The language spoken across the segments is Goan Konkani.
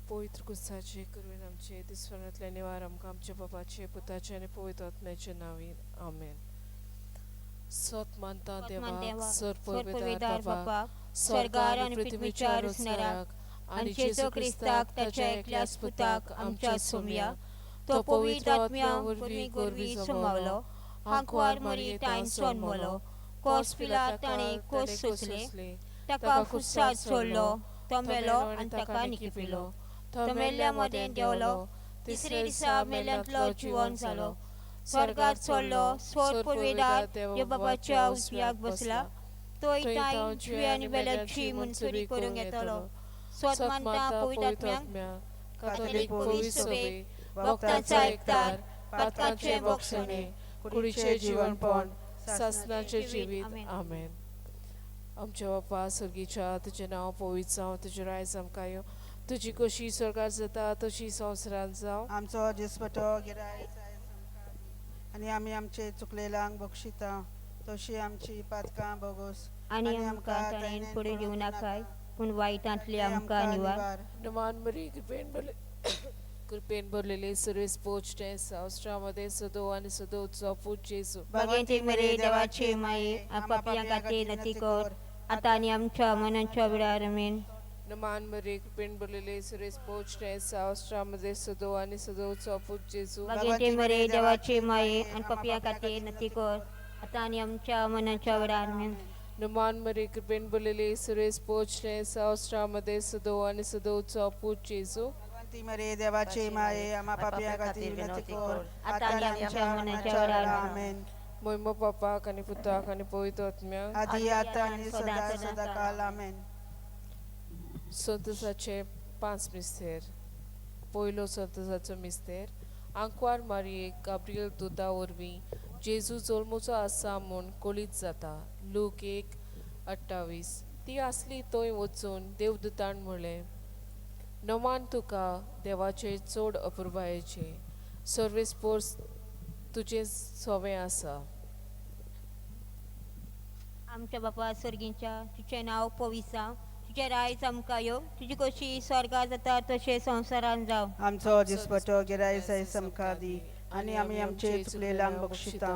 पवित्र कुसाचे करून आमचे दिसवणांतल्या निवार आमकां आमच्या बाबाचे पुताचे आनी पवित्र आत्म्याचे नांवीन आमेन. सत मानता देवाक, सर पवित्र बापाक, स्वर्गार आनी पृथ्वीच्या रचणाराक, आनी जेजू क्रिस्ताक ताच्या एकल्याच पुताक आमच्या सोमया, तो पवित्र आत्म्या वरवीं गोरवी सोमावलो, आंकवार मरी ताईन सोनमलो, कोस पिला ताणें कोस सोंसले, ताका खुस्सार सोडलो, तो मेलो आनी ताका निकिपिलो, तो मेल्ल्या मदें देंवलो, तिसरे दिसा मेल्यांतलो जिवन जालो, स्वर्गार चडलो, स्वर पुर्वेदार देव बाबाच्या उजव्याक बसला, तोय ताईन जिव्या आनी मेल्यांची मंजुरी करूंक येतलो. स्वत मानता पवित्र आत्म्याक, कातोलीक पवित्र सभेक, भक्तांचा एकतार, पातकांचे बोगसणे, कुडीचे जिवनपण, सासनाचे जिवीत. आमेन. आमच्या बापा सर्गीच्या, तुजें नांव पवित्र जावं, तुजें रायज आमकां येवं, तुजी कशी स्वर्गार जाता तशी संवसारांत जावं. आमचो दिसपटो गिरायक आनी आमी आमचे चुकलेल्यांक बक्षिता तशी आमची पातकां बोगोस आनी आमकां ताणें फुडें घेवं नाकाय, पूण वायटांतली आमकां निवार. नमान मरी, कृपेन भरले कृपेन भरलेले, सुरेश पोचटे संवसारामध्ये सदो आनी सदो पूत जेजू. भगवंती मरे देवाचे माये, पापयां खातीर नती कर, आतां आनी आमच्या मनाच्या वेळार. आमेन. नमान मरे, कृपेन भरलेले, सुरेश पोचटे संवसारामध्ये सदो आनी सदो पूत जेजू. भगवंती मरे देवाचे माये, आनी पापयां खातीर नती कर, आतां आनी आमच्या मनाच्या वेळार. आमेन. नमान मरे, कृपेन भरलेले, सुरेश पोचटे संवसारामध्ये सदो आनी सदो पूत जेजू. भगवंती मरे देवाचे माये, आमा पापयां खातीर विनंती कर, आतां आनी आमच्या मनाच्या वेळार. आमेन. मोहिमो बापाक आनी पुताक आनी पवित्र आत्म्याक, आदी आतां आनी सदा सदा काल. आमेन. संतोषाचे 5 मिस्तेर. पयलो संतोषाचो मिस्तेर. आंकवार मारयेक गाब्रियल दुता वरवीं जेजू जल्मूचो आसा म्हूण कळीत जाता. लूक 1:28. ती आसली थंय वचून देवदूतान म्हणलें, नमान तुका, देवाचे चड अपुरबायेचें, सर्वेस्पोर्स तुजें सोवें आसा. आमच्या बापा सर्गींच्या, तुजें नांव पवित्र जावं, तुजें रायज आमकां येवं, तुजी कशी स्वर्गार जाता तशें संवसारांत जावं. आमचो दिसपटो गिरायक आमकां दी आनी आमी आमचे चुकलेल्यांक बक्षिता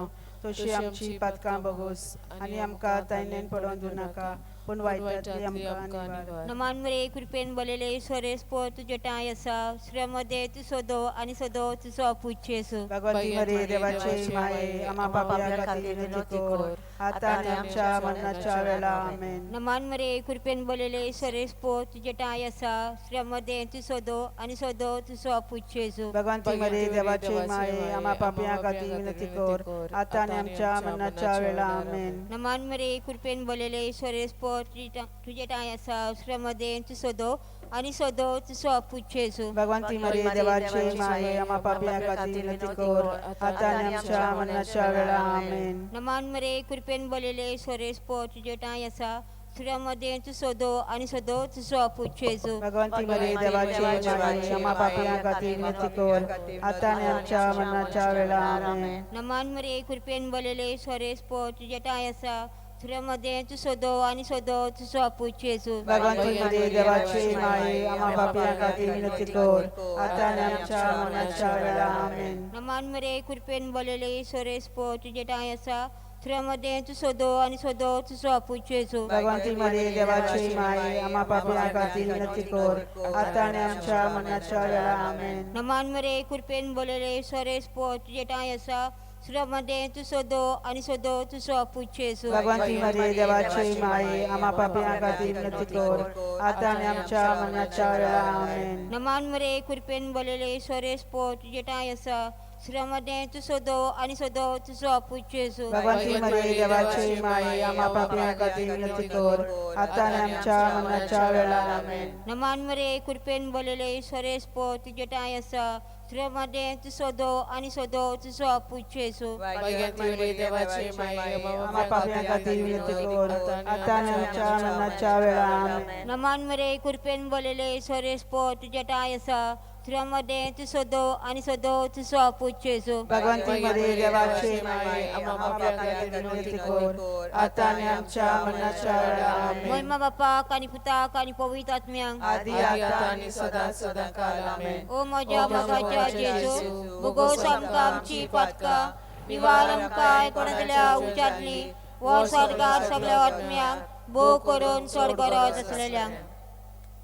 तशी आमची पातकां बोगोस आनी आमकां तायनेन पडोवन दिवं नाका, पूण वायटांतली आमकां निवार. नमान मरे, कृपेन भरलेले, सर्वेस्पोर तुजे ठांय आसा, स्त्रियांमध्ये तूं सदो आनी सदो तुजो पूत जेजू. भगवंती मरे देवाचे माये, आमा पापयां खातीर विनंती कर, आतां आनी आमच्या मरणाच्या वेळा. आमेन. नमान मरे, कृपेन भरलेले, सर्वेस्पोर तुजे ठांय आसा, स्त्रियांमध्ये तूं सदो आनी सदो तुजो पूत जेजू. भगवंती मरे देवाचे माये, आमा पापयां खातीर विनंती कर, आतां आनी आमच्या मरणाच्या वेळा. आमेन. नमान मरे, कृपेन भरलेले, सर्वेस्पोर तुजे ठांय आसा, स्त्रियांमध्ये तूं सदो आनी सदो तुजो पूत जेजू. भगवंती मरे देवाचे माये, आमा पापयां खातीर विनंती कर, आतां आनी आमच्या मरणाच्या वेळा. आमेन. नमान मरे, कृपेन भरलेले, सर्वेस्पोर तुजे ठांय आसा, स्त्रियांमध्ये तूं सदो आनी सदो तुजो पूत जेजू. भगवंती मरे देवाचे माये, आमा पापयां खातीर विनंती कर, आतां आनी आमच्या मरणाच्या वेळा. आमेन. नमान मरे, कृपेन भरलेले, सर्वेस्पोर तुजे ठांय आसा, स्त्रियांमध्ये तूं सदो आनी सदो तुजो पूत जेजू. भगवंती मरे देवाचे माये, आमा पापयां खातीर विनंती कर, आतां आनी आमच्या मरणाच्या वेळा. आमेन. नमान मरे, कृपेन भरलेले, सर्वेस्पोर तुजे ठांय आसा, स्त्रियांमध्ये तूं सदो आनी सदो तुजो पूत जेजू. भगवंती मरे देवाचे माये, आमा पापयां खातीर विनंती कर, आतां आनी आमच्या मरणाच्या वेळा. आमेन. नमान मरे, कृपेन भरलेले, सर्वेस्पोर तुजे ठांय आसा, स्त्रियांमध्ये तूं सदो आनी सदो तुजो पूत जेजू. भगवंती मरे देवाचे माये, आमा पापयां खातीर विनंती कर, आतां आनी आमच्या मरणाच्या वेळा. आमेन. नमान मरे, कृपेन भरलेले, सर्वेस्पोर तुजे ठांय आसा, स्त्रियांमध्ये तूं सदो आनी सदो तुजो पूत जेजू. भगवंती मरे देवाचे माये, आमा पापयां खातीर विनंती कर, आतां आनी आमच्या मरणाच्या वेळा. आमेन. नमान मरे, कृपेन भरलेले, सर्वेस्पोर तुजे ठांय आसा, स्त्रियांमध्ये तूं सदो आनी सदो तुजो पूत जेजू. भगवंती मरे देवाचे माये, आमा पापयां खातीर विनंती कर, आतां आनी आमच्या मरणाच्या वेळा. आमेन. नमान मरे, कृपेन भरलेले, सर्वेस्पोर तुजे ठांय आसा, तुज्या मदें तूं सदो आनी सदो तुजो पूत जेजू. भगवंती मरिये देवाचे माये, आम्हा पाप्यां विनवती कर, आतां आनी आमच्या मरणाच्या वेळार. आमेन. मोहिमा बापाक आनी पुताक आनी पवित्र आत्म्यांक. आदी आतां आनी सदां सदां काल. आमेन. ओ म्हज्या मोगाच्या जेजू, भोगोस आमकां आमची पातकां, निवार आमकां कोणांतल्या उज्यांतली, वर स्वर्गार सगळ्या आत्म्यांक, भोव करून चड गरज आसलेल्यांक.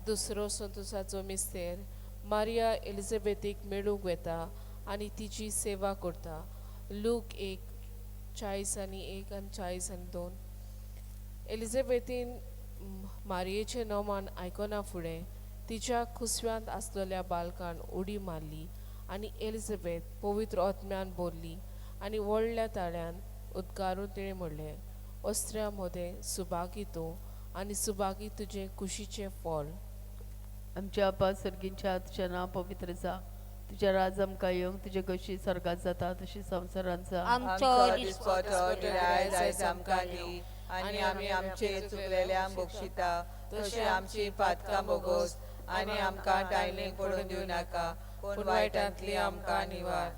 दुसरो संतोसाचो मिस्तेर. मारिया एलिझाबेथीक मेळूंक वेता आनी तिची सेवा करता. लूक 1:40 आनी 1 आनी 40 आनी 2. एलिझाबेथीन मारियेचें नोमान आयकना फुडें तिच्या कुसव्यांत आसलेल्या बालकान उडी मारली आनी एलिझाबेथ पवित्र आत्म्यान भरली आनी व्हडल्या ताळ्यान उद्गारून तिणें म्हणलें, अस्त्र्या मदें सुभागी तूं आनी सुभागी तुजें कुशीचें फळ. आमच्या आपा सर्गींच्या, तुझ्या नांव पवित्र जा, तुझ्या राज आमकां येवंक, तुजे कशी स्वर्गात जाता तशी संवसारांत जा. आमचो दिसपटो दिराय जायज आमकां दी, आनी आमी आमचे चुकलेल्यांक बक्षिता तशी आमची पातकां बोगोस, आनी आमकां टायणेक पडून दिवं नाका, पूण वायटांतली आमकां निवार.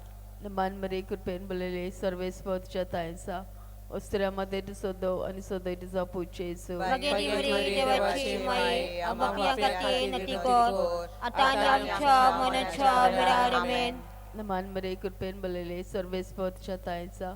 मान मरे कृपेन बोलले सर्वेस्व तुझ्या तायचा, अस्त्र्यामध्ये तूं सदो आनी सदय तुजो पूत जेजू. भगवती देवाची माये, आमकां खातीर नती कर, आतां आनी आमच्या मनाच्या वेळार. आमेन. मान मरे कृपेन बोलले सर्वेस्व तुझ्या तायचा,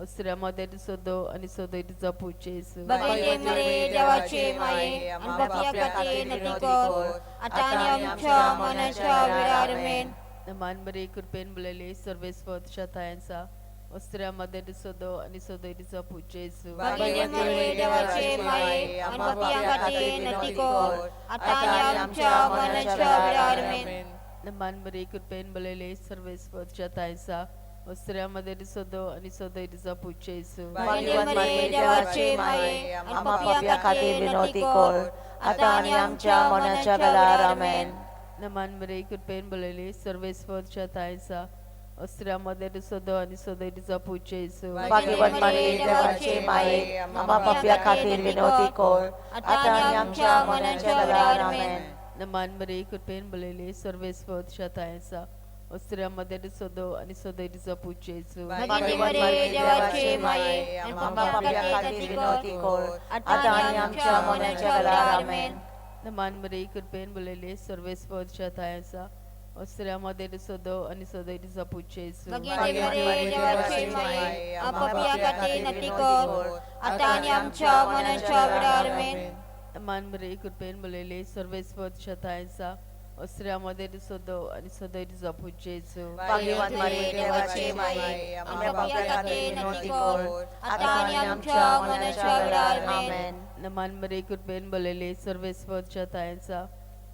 अस्त्र्यामध्ये तूं सदो आनी सदय तुजो पूत जेजू. भगवती मरे देवाची माये, आमकां खातीर नती कर, आतां आनी आमच्या मनाच्या वेळार. आमेन. मान मरे कृपेन बोलले सर्वेस्व तुझ्या तायचा, अस्त्र्यामध्ये तूं सदो आनी सदय तुजो पूत जेजू. भगवती मरे देवाची माये, आमकां खातीर नती कर, आतां आनी आमच्या मनाच्या वेळार. आमेन. मान मरे कृपेन बोलले सर्वेस्व तुझ्या तायचा, अस्त्र्यामध्ये तूं सदो आनी सदय तुजो पूत जेजू. भगवती मरे देवाची माये, आम्हा पाप्या खातीर विनवती कर, आतां आनी आमच्या मरणाच्या वेळार. आमेन. मान मरे कृपेन बोलले सर्वेस्व तुझ्या तायचा, अस्त्र्यामध्ये तूं सदो आनी सदय तुजो पूत जेजू. भाग्यवंत मारिये देवाचे माये, आम्हा पाप्या खातीर विनवती कर, आतां आनी आमच्या मरणाच्या वेळार. आमेन. मान मरे कृपेन बोलले सर्वेस्व तुझ्या तायचा, अस्त्र्यामध्ये तूं सदो आनी सदय तुजो पूत जेजू. भगवती मरे देवाची माये, आम्हा पाप्या आमकां खातीर विनवती कर, आतां आनी आमच्या मरणाच्या वेळार. आमेन. मान मरे कृपेन बोलले सर्वेस्व तुझ्या तायचा, अस्त्र्यामध्ये तूं सदो आनी सदय तुजो पूत जेजू. भगवती मरे देवाची माये, आमकां खातीर नती कर, आतां आनी आमच्या मरणाच्या वेळार. आमेन. मान मरे कृपेन बोलले सर्वेस्व तुझ्या तायचा, अस्त्र्यामध्ये तूं सदो आनी सदय तुजो पूत जेजू. भाग्यवंत मारिये देवाचे माये, आम्हा पाप्या खातीर विनवती कर, आतां आनी आमच्या मरणाच्या वेळार. आमेन. मान मरे कृपेन बोलले सर्वेस्व तुझ्या तायचा,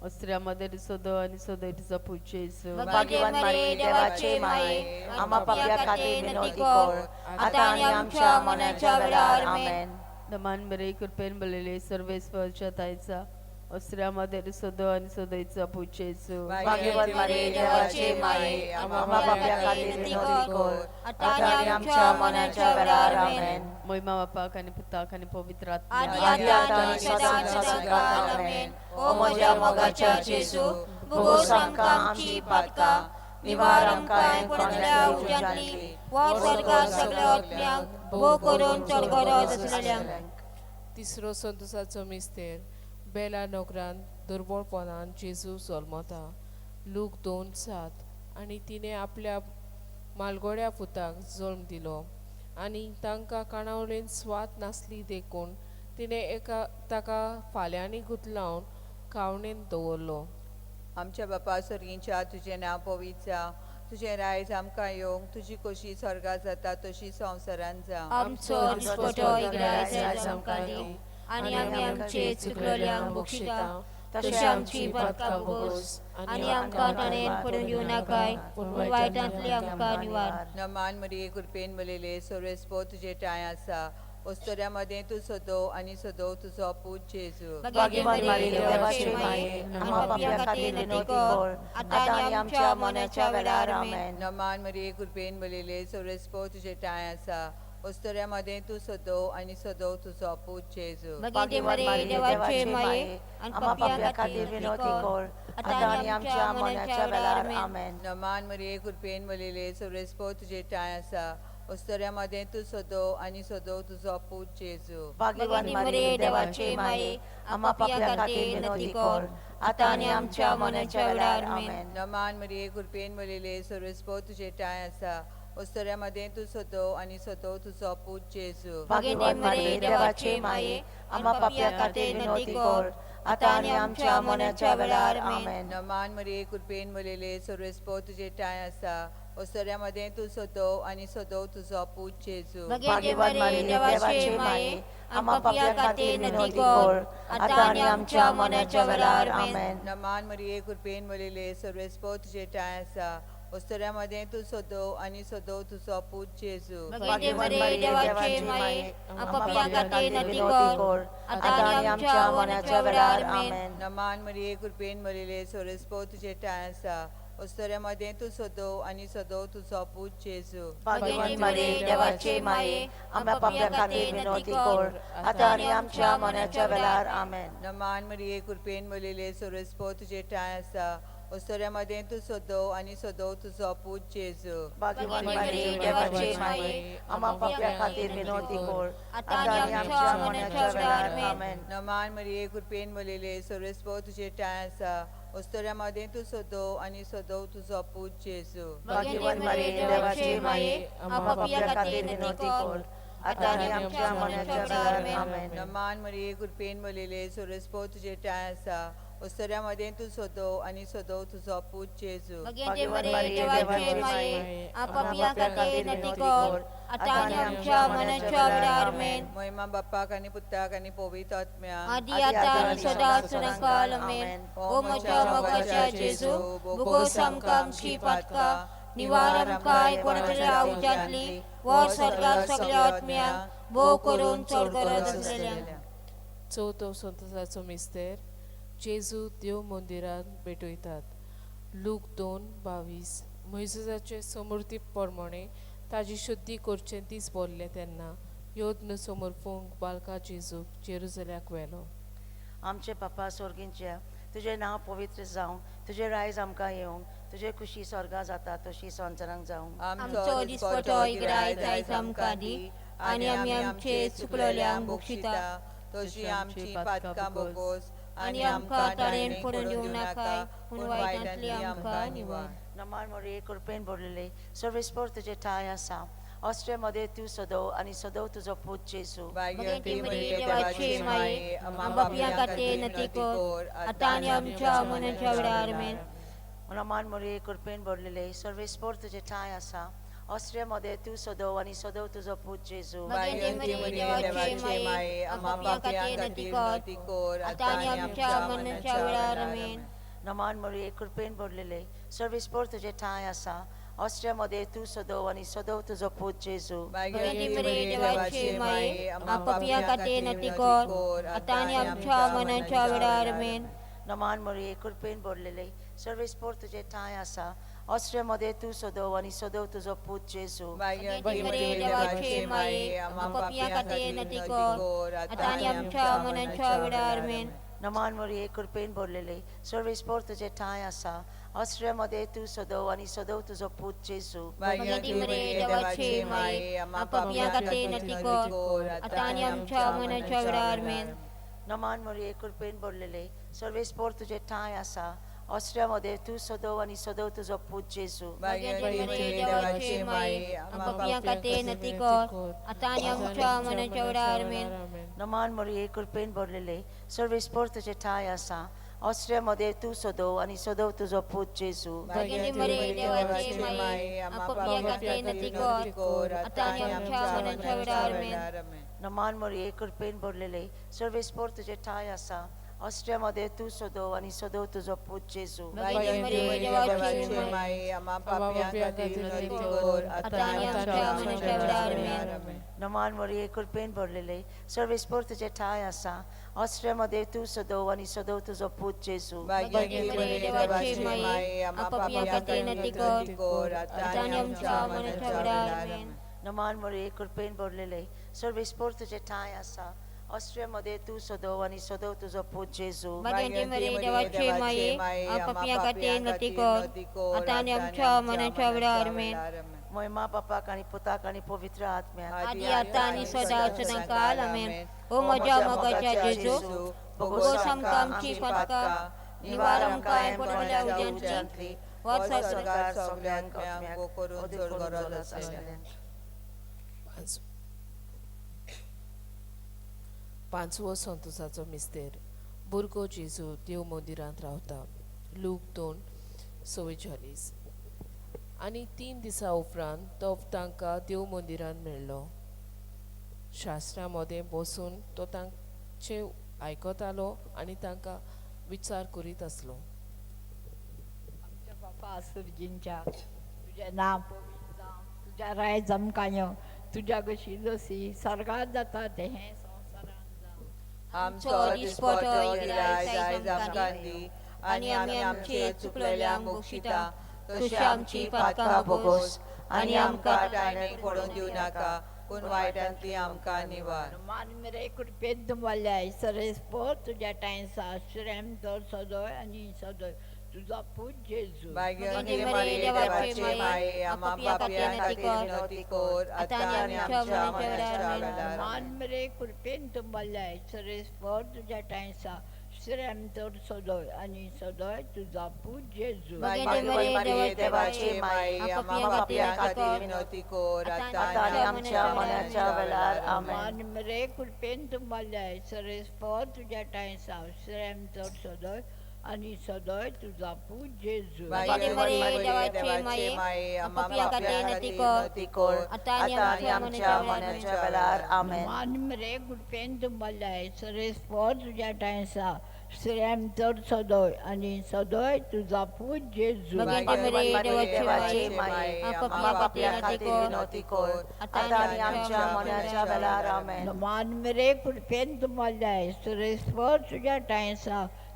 अस्त्र्यामध्ये तूं सदो आनी सदय तुजो पूत जेजू. भाग्यवंत मारिये देवाचे माये, आम्हा पाप्या खातीर विनवती कर, आतां आनी आमच्या मरणाच्या वेळार. आमेन. मान मरे कृपेन बोलले सर्वेस्व तुझ्या तायचा, अस्त्र्यामध्ये तूं सदो आनी सदय तुजो पूत जेजू. भाग्यवंत मारिये देवाचे माये, आम्हा पाप्या खातीर विनवती कर, आतां आनी आमच्या मरणाच्या वेळार. आमेन. मोहिमा बापाक आनी पुताक आनी पवित्र आदी आत्म्याक. आतां आनी सदां सदां काल. आमेन. ओ म्हज्या मोगाच्या जेजू, भोगोस आमकां आमची पातकां, निवार आमकां कोणाल्या उज्यांतली, वर स्वर्गार सगळ्या आत्म्यांक, भोव करून चड गरज आसलेल्यांक. तिसरो संतोसाचो मिस्तेर. बेला नगरान दुर्बळपणान जेजू जल्मता. लूक 2:7. आनी तिणें आपल्या मालगोड्या पुताक जल्म दिलो आनी तांकां काणावळेन स्वात नासली देखून तिणें एका ताका फाल्यांनी गुतलावन कावणेन दवरलो. आमच्या बापा सर्गींच्या, तुजें नांव पवित्र जावं, तुजें रायज आमकां येवंक, तुजी कशी स्वर्गात जाता तशी संवसारांत जावं. आमचो दिसपटो इगराज आमकां दी, आनी आमी आमचे चुकलेल्यांक बक्षिता तशी आमची पातकां भोगोस, आनी आमकां ताणें पडून दिवं नाकाय, पूण वायटांतली आमकां निवार. नमान मरिये कृपेन भरिल्ले, सर्वेस्पो तुजे ठांय आसा, ओस्तोऱ्या मदें तूं सदो आनी सदो तुजो पूत जेजू. भाग्यवान मारिये देवाचे माये, आम्हा पाप्या खातीर विनवती कर, आतां आनी आमच्या मरणाच्या वेळार. आमेन. नमान मरिये कृपेन भरिल्ले, सर्वेस्पो तुजे ठांय आसा, अस्तुऱ्या मदें तूं सदो आनी सदो तुजो पूत जेजू. भगिनी मरिये देवाचे माये आनी पापया खातीर विनवती कर आतां आनी आमच्या मरणाच्या वेळार. आमेन. नमान मरिये, कृपेन भरिल्ले, सर्वेस्पोर तुजे ठांय आसा. अस्तुऱ्या मदें तूं सदो आनी सदो तुजो पूत जेजू. भाग्यवान भगिनी मरिये मरिये देवाचे देवाचे माये माये आम्हा पापया खातीर विनवती कर आतां आनी आमच्या मरणाच्या वेळार. आमेन. नमान मरिये, कृपेन भरिल्ले, सर्वेस्पोर तुजे ठांय आसा. अस्तुऱ्या मदें तूं सदो आनी सदो तुजो पूत जेजू. भगिनी भाग्यवान मरिये मरिये देवाचे देवाचे माये माये आम्हा आनी पापया पापया खातीर खातीर विनवती विनवती कर कर आतां आतां आनी आनी आमच्या आमच्या मरणाच्या मरणाच्या वेळार. वेळार. आमेन. आमेन. नमान मरिये, कृपेन भरिल्ले, सर्वेस्पोर तुजे ठांय आसा. अस्तुऱ्या मदें तूं सदो आनी सदो तुजो पूत जेजू. भगिनी भाग्यवान मरिये मरिये देवाचे देवाचे माये माये आनी आम्हा पापया पापया खातीर खातीर विनवती विनवती कर कर आतां आतां आनी आनी आमच्या आमच्या मरणाच्या मरणाच्या वेळार. वेळार. आमेन. आमेन. नमान मरिये, कृपेन भरिल्ले, सर्वेस्पोर तुजे ठांय आसा. अस्तुऱ्या मदें तूं सदो आनी सदो तुजो पूत जेजू. भगिनी भाग्यवान मरिये मरिये देवाचे देवाचे माये माये आनी आम्हा पापया पापया खातीर खातीर विनवती विनवती कर कर आतां आतां आनी आनी आमच्या आमच्या मरणाच्या मरणाच्या वेळार. वेळार. आमेन. आमेन. नमान मरिये, कृपेन भरिल्ले, सर्वेस्पोर तुजे ठांय आसा. अस्तुऱ्या मदें तूं सदो आनी सदो तुजो पूत जेजू. भाग्यवान भगिनी मरिये मरिये देवाचे देवाचे माये माये आम्हा आनी पापया पापया खातीर खातीर विनवती विनवती कर कर आतां आतां आनी आनी आमच्या आमच्या मरणाच्या मरणाच्या वेळार. वेळार. आमेन. नमान मरिये, कृपेन भरिल्ले, सर्वेस्पोर तुजे ठांय आसा. अस्तुऱ्या मदें तूं सदो आनी सदो तुजो पूत जेजू. भाग्यवान भगिनी मरिये मरिये देवाचे देवाचे माये माये आम्हा आनी पापया पापया खातीर खातीर विनवती विनवती कर कर आतां आतां आनी आनी आमच्या आमच्या मरणाच्या मरणाच्या वेळार. वेळार. आमेन. आमेन. नमान मरिये, कृपेन भरिल्ले, सर्वेस्पोर तुजे ठांय आसा. अस्तुऱ्या मदें तूं सदो आनी सदो तुजो पूत जेजू. भगिनी भाग्यवान मरिये मरिये देवाचे देवाचे माये माये आनी आम्हा पापया पापया खातीर खातीर विनवती विनवती कर कर आतां आतां आनी आनी आमच्या आमच्या मरणाच्या मरणाच्या वेळार. वेळार. आमेन. आमेन. नमान मरिये, कृपेन भरिल्ले, सर्वेस्पोर तुजे ठांय आसा. अस्तुऱ्या मदें तूं सदो आनी सदो तुजो पूत जेजू. भगिनी भाग्यवान मरिये मरिये देवाचे देवाचे माये माये आनी आम्हा पापया पापया खातीर खातीर विनवती विनवती कर कर आतां आतां आनी आनी आमच्या आमच्या मरणाच्या मरणाच्या वेळार. वेळार. आमेन. आमेन. महिमा बाप्पाक आनी पुताक आनी पवित्र आत्म्याक. आदी आदी आतां आतां आनी आनी सदां सदां सदांकाळ. सदांकाळ. आमेन. आमेन. ओ म्हज्या मोगाच्या जेजू, भोगोस आमकां आमची पातकां, निवार आमकां कोणातल्या उज्यांतली, वर स्वर्गात सगळ्या आत्म्यांक भोव करून चड गरज आसलेल्यांक. चवथो संतोसाचो मिस्तेर, जेजू देव मंदिरांत भेटयतात. लूक 2:22. मोयजेसाचे समृद्धी प्रमाणे ताजी शुद्धी करचें दीस भरले तेन्ना यज्ञ समर्पूंक बालका जेजूक जेरुजल्याक व्हेलो. आमचे बापा स्वर्गींच्या, तुजें नांव पवित्र जावं, तुजें रायज आमकां येवंक, तुजे खुशी स्वर्गां जाता तशी संवसारांत जावं. आमचो दिसपटो इग्रायत आयज आमकां दी आनी आमी आमचे चुकलोल्यांक बक्षिता तशी आमची पातकां बोगोस आनी आमकां ताणें पडून दिवं नाकाय, पूण वायटांतली आमकां निवार. नमान मरिये, कृपेन भरलेले, सर्वेस्पोर तुजे ठांय आसा. ऑस्ट्रे मध्ये तूं सदो आनी सदो तुजो पूत जेजू. भगिनी मरिये देवाचे माये आनी पापयां खातीर विनवती कर आतां आनी आमच्या मरणाच्या वेळार. आमेन. नमान मरिये, कृपेन भरलेले, सर्वेस्पोर तुजे ठांय आसा. ऑस्ट्रे मध्ये तूं सदो आनी सदो तुजो पूत जेजू. भगिनी मरिये देवाचे माये आनी पापयां खातीर विनवती कर आतां आनी आमच्या मरणाच्या वेळार. आमेन. नमान मरिये, कृपेन भरलेले, सर्वेस्पोर तुजे ठांय आसा. ऑस्ट्रे मध्ये तूं सदो आनी सदो तुजो पूत जेजू. भगिनी मरिये देवाचे माये आनी पापयां खातीर विनवती कर आतां आनी आमच्या मरणाच्या वेळार. आमेन. नमान मरिये, कृपेन भरलेले, सर्वेस्पोर तुजे ठांय आसा. ऑस्ट्रे मध्ये तूं सदो आनी सदो तुजो पूत जेजू. भगिनी मरिये देवाचे माये आनी पापयां खातीर विनवती कर आतां आनी आमच्या मरणाच्या वेळार. आमेन. नमान मरिये, कृपेन भरलेले, सर्वेस्पोर तुजे ठांय आसा. ऑस्ट्रे मध्ये तूं सदो आनी सदो तुजो पूत जेजू. भगिनी मरिये देवाचे माये आनी पापयां खातीर विनवती कर आतां आनी आमच्या मरणाच्या वेळार. आमेन. नमान मरिये, कृपेन भरलेले, सर्वेस्पोर तुजे ठांय आसा. ऑस्ट्रे मध्ये तूं सदो आनी सदो तुजो पूत जेजू. भगिनी मरिये देवाचे माये आनी पापयां खातीर विनवती कर आतां आनी आमच्या मरणाच्या वेळार. आमेन. नमान मरिये, कृपेन भरलेले, सर्वेस्पोर तुजे ठांय आसा. ऑस्ट्रे मध्ये तूं सदो आनी सदो तुजो पूत जेजू. भगिनी मरिये देवाचे माये आनी पापयां खातीर विनवती कर आतां आनी आमच्या मरणाच्या वेळार. आमेन. नमान मरिये, कृपेन भरलेले, सर्वेस्पोर तुजे ठांय आसा. ऑस्ट्रे मध्ये तूं सदो आनी सदो तुजो पूत जेजू. भगिनी मरिये देवाचे माये माये आम्हा पापयां खातीर विनवती कर आतां आनी आमच्या मरणाच्या वेळार. आमेन. नमान मरिये, कृपेन भरलेले, सर्वेस्पोर तुजे ठांय आसा. ऑस्ट्रे मध्ये तूं सदो आनी सदो तुजो पूत जेजू. भगिनी मरिये देवाचे माये आनी पापयां खातीर विनवती कर आतां आनी आमच्या मरणाच्या वेळार. आमेन. नमान मरे कृपेन भरलेले सर्वेस्पोर तुजे ठांय आसा ऑस्ट्रिया मध्ये तूं सदव आनी सदव तुजो पूत जेजू. भाग्यवंती मरिये देवाचे माये, पापयां खातीर विनवती कर, आतां आनी आमच्या मरणाच्या वेळार. आमेन. मोहिमा बापाक आनी पुताक आनी पवित्र आत्म्याक. आदी आतां आनी सदां सदांकाल. आमेन. ओ म्हज्या मोगाच्या जेजू, भोगोस आमकां आमची पातकां, निवार आमकां पडलेल्या उज्यांतली, वर स्वर्गार सगल्या आत्म्यांक करून चड गरज आसलें. पांचवो संतोसाचो मिस्तेर. भुरगो जेजू देव मंदिरांत रावता. लूक 2:44. आनी 3 दिसां उपरांत तो तांकां देव मंदिरांत मेळ्ळो. शास्त्रा मदें बसून तो तांचे आयकतालो आनी तांकां विचार करीत आसलो. आमच्या बापा सर्गींच्या, तुजें नांव पवित्र जावं, तुज्या राय आमकां येवं, तुज्या कशी जशी स्वर्गात जाता तें संवसारांत जावं. आमचो दिसपटो गिरायक आयज आमकां दी आनी आमी आमचे चुकलेल्यांक बक्षिता तशी आमची पातकां भोगोस आनी आमकां टायणेक पडून दिवं नाका, पूण वायटांतली आमकां निवार. मान मेरे कृपेन तुमल्या सरेस्पोर तुज्या ठांय श्रेम तर सदय आनी सदय तुजो पूत जेजू. भाग्यवंती मरिये देवाचे माये, आम्हा पापयां खातीर विनवती कर, आतां आनी आमच्या मरणाच्या वेळार. मान मेरे कृपेन तुमल्या सरेस्पोर तुज्या ठांय श्रेम तर सदय आनी सदय तुजो पूत जेजू. भाग्यवंती मरिये देवाचे माये, आम्हा पापयां खातीर विनवती कर, आतां आनी आमच्या मरणाच्या वेळार. आमेन. मान मेरे कृपेन तुमल्या सरेस्पोर तुज्या ठांय श्रेम तर सदय आनी सदय तुजो पूत जेजू. भाग्यवंती मरिये देवाचे माये, आम्हा पापयां खातीर विनवती कर, आतां आनी आमच्या मरणाच्या वेळार. आमेन. मान मेरे कृपेन तुमल्या सरेस्पोर तुज्या ठांय श्रेम तर सदय आनी सदय तुजो पूत जेजू. भाग्यवंती मरिये देवाचे माये, आम्हा पापयां खातीर विनवती कर, आतां आनी आमच्या मरणाच्या वेळार. आमेन. मान मेरे कृपेन तुमल्या सरेस्पोर तुज्या ठांय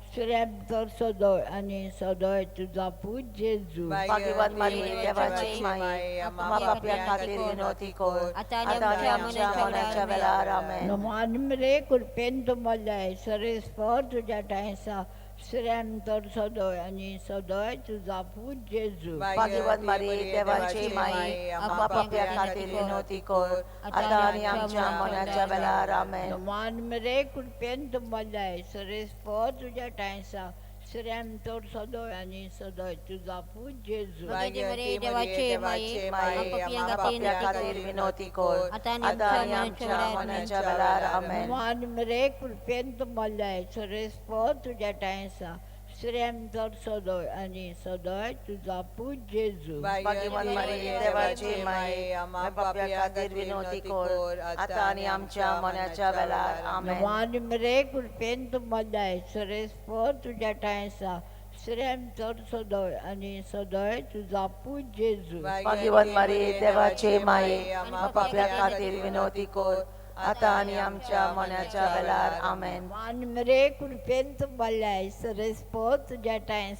श्रेम तर सदय आनी सदय तुजो पूत जेजू. भाग्यवंत मरिये देवाची माये, आम्हा पापयां खातीर विनवती कर, आतां आनी आमच्या मरणाच्या वेळार. आमेन. मान मेरे कृपेन तुमल्या सरेस्पोर तुज्या ठांय श्रेम तर सदय आनी सदय तुजो पूत जेजू. भाग्यवंत मरिये देवाची माये, आम्हा पापयां खातीर विनवती कर, आतां आनी आमच्या मरणाच्या वेळार. आमेन. मान मेरे कृपेन तुमल्या सरेस्पोर तुज्या ठांय श्रेम तर सदय आनी सदय तुजो पूत जेजू. भाग्यवंती मरिये देवाचे माये, आम्हा पापयां खातीर विनवती कर, आतां आनी आमच्या मरणाच्या वेळार. आमेन. मान मेरे कृपेन तुमल्या सरेस्पोर तुज्या ठांय श्रेम तर सदय आनी सदय तुजो पूत जेजू. भाग्यवंत मरिये देवाची माये, आम्हा पापयां खातीर विनवती कर, आतां आनी आमच्या मरणाच्या वेळार. आमेन. मान मेरे कृपेन तुमल्या सरेस्पोर तुज्या ठांय श्रेम तर सदय आनी सदय तुजो पूत जेजू. भाग्यवंत मरिये देवाचे माये, आम्हा पापयां खातीर विनवती कर, आतां आनी आमच्या मरणाच्या वेळार. आमेन. मान मेरे कृपेन तुमल्या सरेस्पोर तुज्या ठांय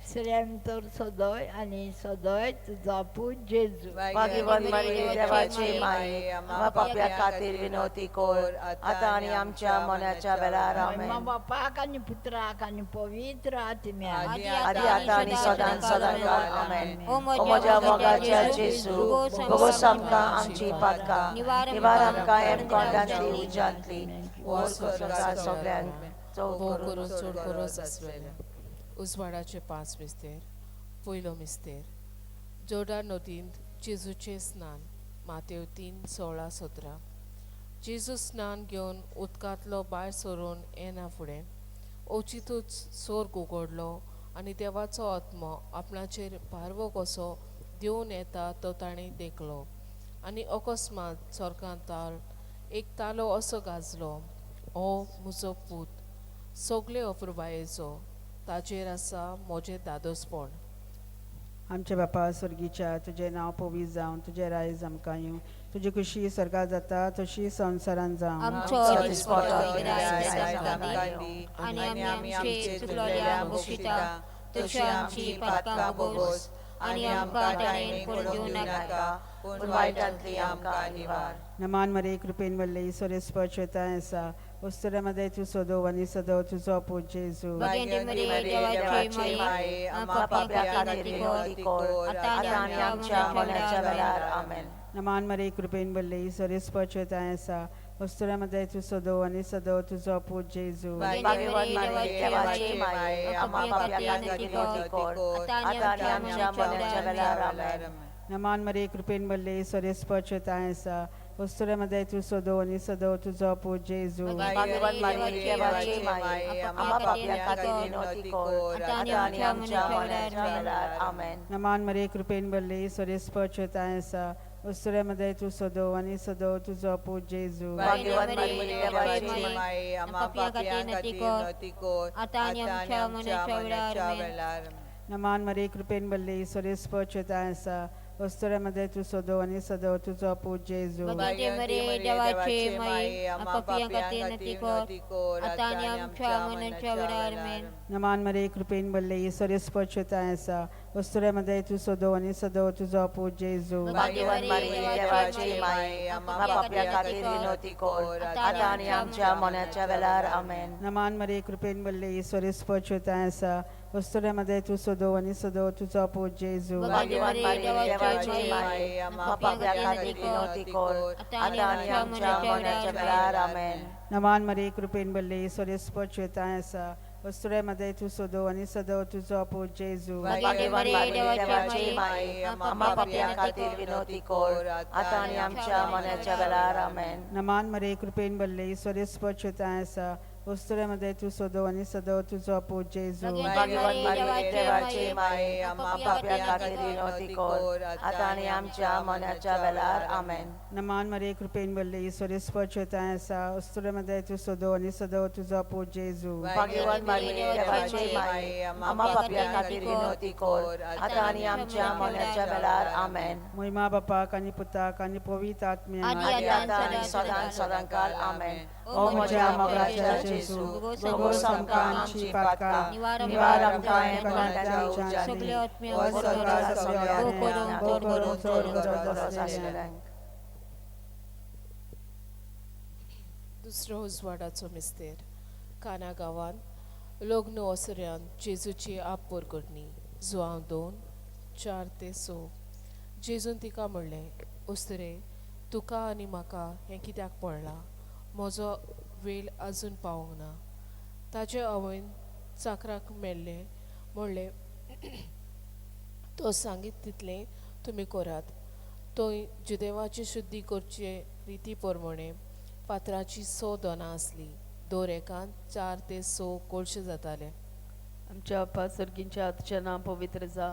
श्रेम तर सदय आनी सदय तुजो पूत जेजू. भाग्यवंत मरिये देवाचे माये, आम्हा पापयां खातीर विनवती कर, आतां आनी आमच्या मरणाच्या वेळार. आमेन. बापाक आनी पुत्राक आनी पवित्र आत्म्याक. आदी आतां आनी सदां सदांकाळ. आमेन. ओ म्हज्या मोगाच्या जेजू, भोगोस आमकां आमची पातकां, निवार आमकां हेमकोंडांतली उज्यांतली, वर स्वर्गार सगल्यांक भोव करून चड गरज आसलेल्या. उजवाडाचे 5 मिस्तेर. पयलो मिस्तेर. जोर्डन नदींत जेजूचें स्नान. मातेव 3:16-17. जेजू स्नान घेवन उदकांतलो भायर सरून येना फुडें अवचितूच स्वर्ग उगडलो आनी देवाचो आत्मो आपणाचेर भारवो कसो देंवन येता तो ताणें देखलो. आनी अकस्मात स्वर्गांताल एक तालो असो गाजलो, हो म्हजो पूत सगळे अपुरबायेचो, ताचेर आसा म्हजें दादोसपण. आमच्या बापा स्वर्गीच्या, तुजें नांव पवित्र जावं, तुजें रायज आमकां येवं, तुजी खुशी स्वर्गात जाता तशी संवसारांत जावं. आमचो दिसपटो गिरायक आयज आमकां दी आनी आमी आमचे चुकलेल्यांक बक्षिता तशी आमची पातकां भोगोस आनी आमकां ताणें पडून दिवं नाका, पूण वायटांतली आमकां निवार. नमान मरे कृपेन वल्ले ईश्वर स्पर्शताय आसा उस्तुऱ्या मध्ये तूं सदो आनी सदो तुजो पूत जेजू. भाग्यवंती मरिये देवाची माये, आम्हा पाप्यां खातीर विनवती कर, आतां आनी आमच्या मरणाच्या वेळार. आमेन. नमान मरे कृपेन भरले ईश्वर स्पर्शताय आसा उस्तुऱ्या मध्ये तूं सदो आनी सदो तुजो पूत जेजू. भाग्यवान मरिये देवाची माये, आम्हा पाप्यां खातीर विनवती कर, आतां आनी आमच्या मरणाच्या वेळार. आमेन. नमान मरे कृपेन भरले ईश्वर स्पर्शताय आसा उस्तुऱ्या मध्ये तूं सदो आनी सदो तुजो पूत जेजू. भाग्यवान मरिये देवाची माये, आम्हा पाप्यां खातीर विनवती कर, आतां आनी आमच्या मरणाच्या वेळार. आमेन. नमान मरे कृपेन भरले ईश्वर स्पर्शताय आसा उस्तुऱ्या मध्ये तूं सदो आनी सदो तुजो पूत जेजू. भाग्यवान मरिये देवाची माये, आम्हा पाप्यां खातीर विनवती कर, आतां आनी आमच्या मरणाच्या वेळार. नमान मरे कृपेन भरले ईश्वर स्पर्शताय आसा उस्तुऱ्या मध्ये तूं सदो आनी सदो तुजो पूत जेजू. भाग्यवंती मरिये देवाची माये, आम्हा पाप्यां खातीर विनवती कर, आतां आनी आमच्या मरणाच्या वेळार. आमेन. नमान मरे कृपेन भरले ईश्वर स्पर्शताय आसा उस्तुऱ्या मध्ये तूं सदो आनी सदो तुजो पूत जेजू. भाग्यवान मरिये देवाची माये, आम्हा पाप्यां खातीर विनवती कर, आतां आनी आमच्या मरणाच्या वेळार. आमेन. नमान मरे कृपेन भरले ईश्वर स्पर्शताय आसा उस्तुऱ्या मध्ये तूं सदो आनी सदो तुजो पूत जेजू. भाग्यवान मरिये देवाची माये, आम्हा पाप्यां खातीर विनवती कर, आतां आनी आमच्या मरणाच्या वेळार. आमेन. नमान मरे कृपेन भरले ईश्वर स्पर्शताय आसा उस्तुऱ्या मध्ये तूं सदो आनी सदो तुजो पूत जेजू. भाग्यवान मरिये देवाची माये, आम्हा पाप्यां खातीर विनवती कर, आतां आनी आमच्या मरणाच्या वेळार. आमेन. नमान मरे कृपेन भरले ईश्वर स्पर्शताय आसा उस्तुऱ्या मध्ये तूं सदो आनी सदो तुजो पूत जेजू. भाग्यवान मरिये देवाची माये, आम्हा पाप्यां खातीर विनवती कर, आतां आनी आमच्या मरणाच्या वेळार. आमेन. नमान मरे कृपेन भरले ईश्वर स्पर्शताय आसा उस्तुऱ्या मध्ये तूं सदो आनी सदो तुजो पूत जेजू. भाग्यवान मरिये देवाची माये, आम्हा पाप्यां खातीर विनवती कर, आतां आनी आमच्या मरणाच्या वेळार. आमेन. महिमा बापाक आनी पुताक आनी पवित्र आत्म्याक, आनी आतां आनी सदां सदांकाळ. आमेन. ओ म्हज्या मोगाच्या जेजू, भोगोस आमकां आमची पातकां, निवार आमकां एनकोंडाच्या उज्यांतली, वर स्वर्गात सगळ्या आत्म्यांक, भोव करून चड गरज गरज आसलेल्यांक. आसलेल्यांक. दुसरो उजवाडाचो मिस्तेर. काना गांवांत लग्न ओसऱ्यान जेजूची आप परगटणी. जुआंव 2:4-6. जेजून तिका म्हणलें, उस्तरे, तुका आनी म्हाका हें कित्याक पडलां? म्हजो वेळ आजून पावूंक ना. ताजे आवयन चाकराक मेल्लें म्हणलें, तो सांगीत तितलें तुमी करात. थंय जुदेवाची शुद्धी करचे रिती प्रमाणे फातराची 6 दोनां आसली. दर एकान 4 ते 6 कोळशे जाताले. आमच्या बापा सर्गींच्या, तुझें नांव पवित्र जा,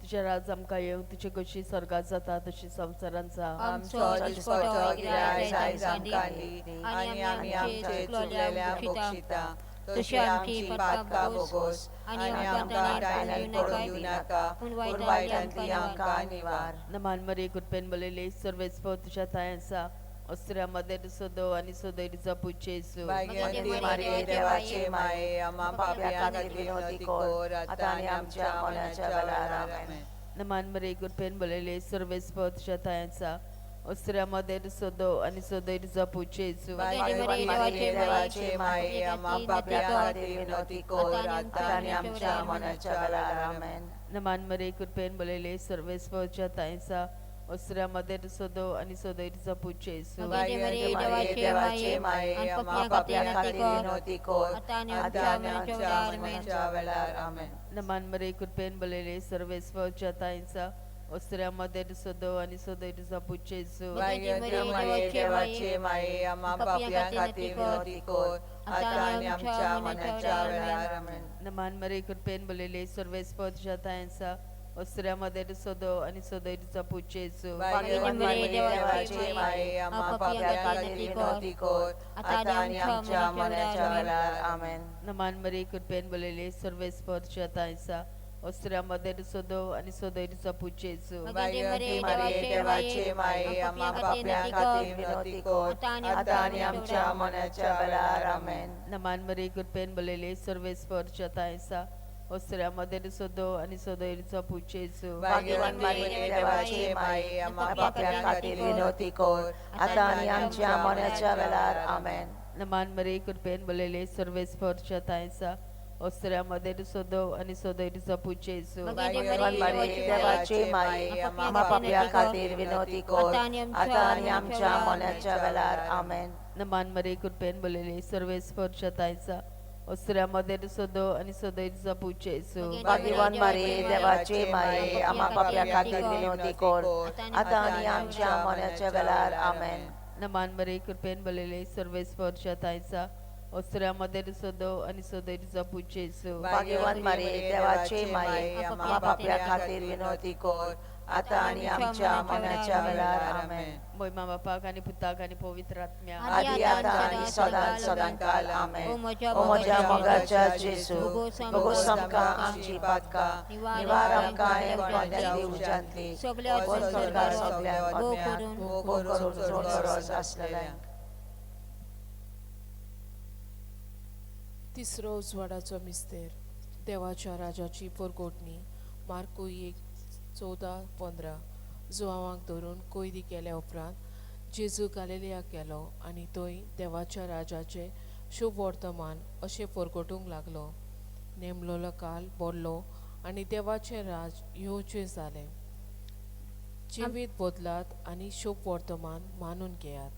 तुजें राज आमकां येवं, तुजी कशी स्वर्गात जाता तशी संवसारांत जा. आमचो दिसपटो गिरायक आयज आमकां दी, आनी आमी आमचे चुकलेल्यांक बक्षिता, तशी आमची पातकां भोगोस, आनी आमकां टायण्याक पडून दिवं नाका, पूण वायटांतली आमकां निवार. नमान मरे कृपेन बलयले सर्वेस्पर तुज्या थांय आसा, अस्त्र्या मध्ये सदो आनी सदोरीचा पूत जेजू. भाग्यवंती मरिये देवाची माये, आम्हा पाप्यां खातीर विनवती कर, आतां आनी आमच्या मरणाच्या वेळार. आमेन. नमान मरे कृपेन बलयले सर्वेस्पर तुज्या थांय आसा, अस्त्र्या मध्ये सदो आनी सदोरीचा पूत जेजू. भाग्यवंती मरिये देवाची माये, आम्हा पाप्यां खातीर विनवती कर, आतां आनी आमच्या मरणाच्या वेळार. आमेन. नमान मरे कृपेन बलयले सर्वेस्पर तुज्या थांय आसा, अस्त्र्या मध्ये सदो आनी सदोरीचा पूत जेजू. भाग्यवंती मरिये देवाची माये, आम्हा पाप्यां खातीर विनवती कर, आतां आनी आमच्या मरणाच्या वेळार. आमेन. नमान मरे कृपेन बलयले सर्वेस्पर तुज्या थांय आसा, अस्त्र्या मध्ये सदो आनी सदोरीचा पूत जेजू. भाग्यवंती मरिये देवाची माये, आम्हा पाप्यां खातीर विनवती कर, आतां आनी आमच्या मरणाच्या वेळार. आमेन. नमान मरे कृपेन बलयले सर्वेस्पर तुज्या थांय आसा, अस्त्र्या मध्ये सदो आनी सदोरीचा पूत जेजू. भाग्यवंती मरिये देवाची माये, आम्हा पाप्यां खातीर विनवती कर, आतां आनी आमच्या मरणाच्या वेळार. आमेन. नमान मरे कृपेन बलयले सर्वेस्पर तुज्या थांय आसा, अस्त्र्या मध्ये सदो आनी सदोरीचा पूत जेजू. भाग्यवंती मरिये देवाची माये, आम्हा पाप्यां खातीर विनवती कर, आतां आनी आमच्या मरणाच्या वेळार. आमेन. नमान मरे कृपेन बलयले सर्वेस्पर तुज्या थांय आसा, ओसऱ्या मदेर सदो आनी सदोयरीचो पूत जेजू. भाग्यवान मरिये देवाचे माये, आम्हा पाप्यां खातीर विनवती कर, आतां आनी आमच्या मरणाच्या वेळार. आमेन. नमान मरे कृपेन बोललेले सर्वेस्परच्या तांयसा ओसऱ्या मदेर सदो आनी सदोयरीचो पूत जेजू. भाग्यवान मरिये देवाचे माये, आम्हा पाप्यां खातीर विनवती कर, आतां आनी आमच्या मरणाच्या वेळार. आमेन. नमान मरे कृपेन बोललेले सर्वेस्परच्या तांयसा ओसऱ्या मदेर सदो आनी सदोयरीचो पूत जेजू. भाग्यवान मरिये देवाचे माये, आम्हा पाप्यां खातीर विनवती कर, आतां आनी आमच्या मरणाच्या वेळार. आमेन. नमान मरे कृपेन बोललेले सर्वेस्परच्या तांयसा ओसऱ्या मदेर सदो आनी सदोयरीचो पूत जेजू. भाग्यवान मरिये देवाचे माये, आम्हा पाप्यां खातीर विनवती कर, आतां आनी आमच्या मरणाच्या वेळार. आमेन. मोयमा बापाक आनी पुताक आनी पवित्र आत्म्याक, आदी आतां आनी सदां सदां काल. आमेन. ओ म्हज्या मोगाच्या जेजू, भोगोस आमकां आमची पातकां, निवार आमकां हेमकोंड्यांतली उज्यांतली, वच स्वर्गार सगल्या आत्म्यांक, भोग करून चड गरज आसलेल्यांक. तिसरो उजवाडाचो मिस्तेर, देवाच्या राजाची परगोटणी. मार्कू 1:14-15. जुवांवाक धरून कोयदी केल्या उपरांत जेजू गालिलियाक गेलो आनी थंय देवाच्या राजाचें शुभ वर्तमान अशें परगटूंक लागलो. नेमलोलो काल बोल्लो आनी देवाचें राज येवचें जालें. जिवीत बदलात आनी शुभ वर्तमान मानून घेयात.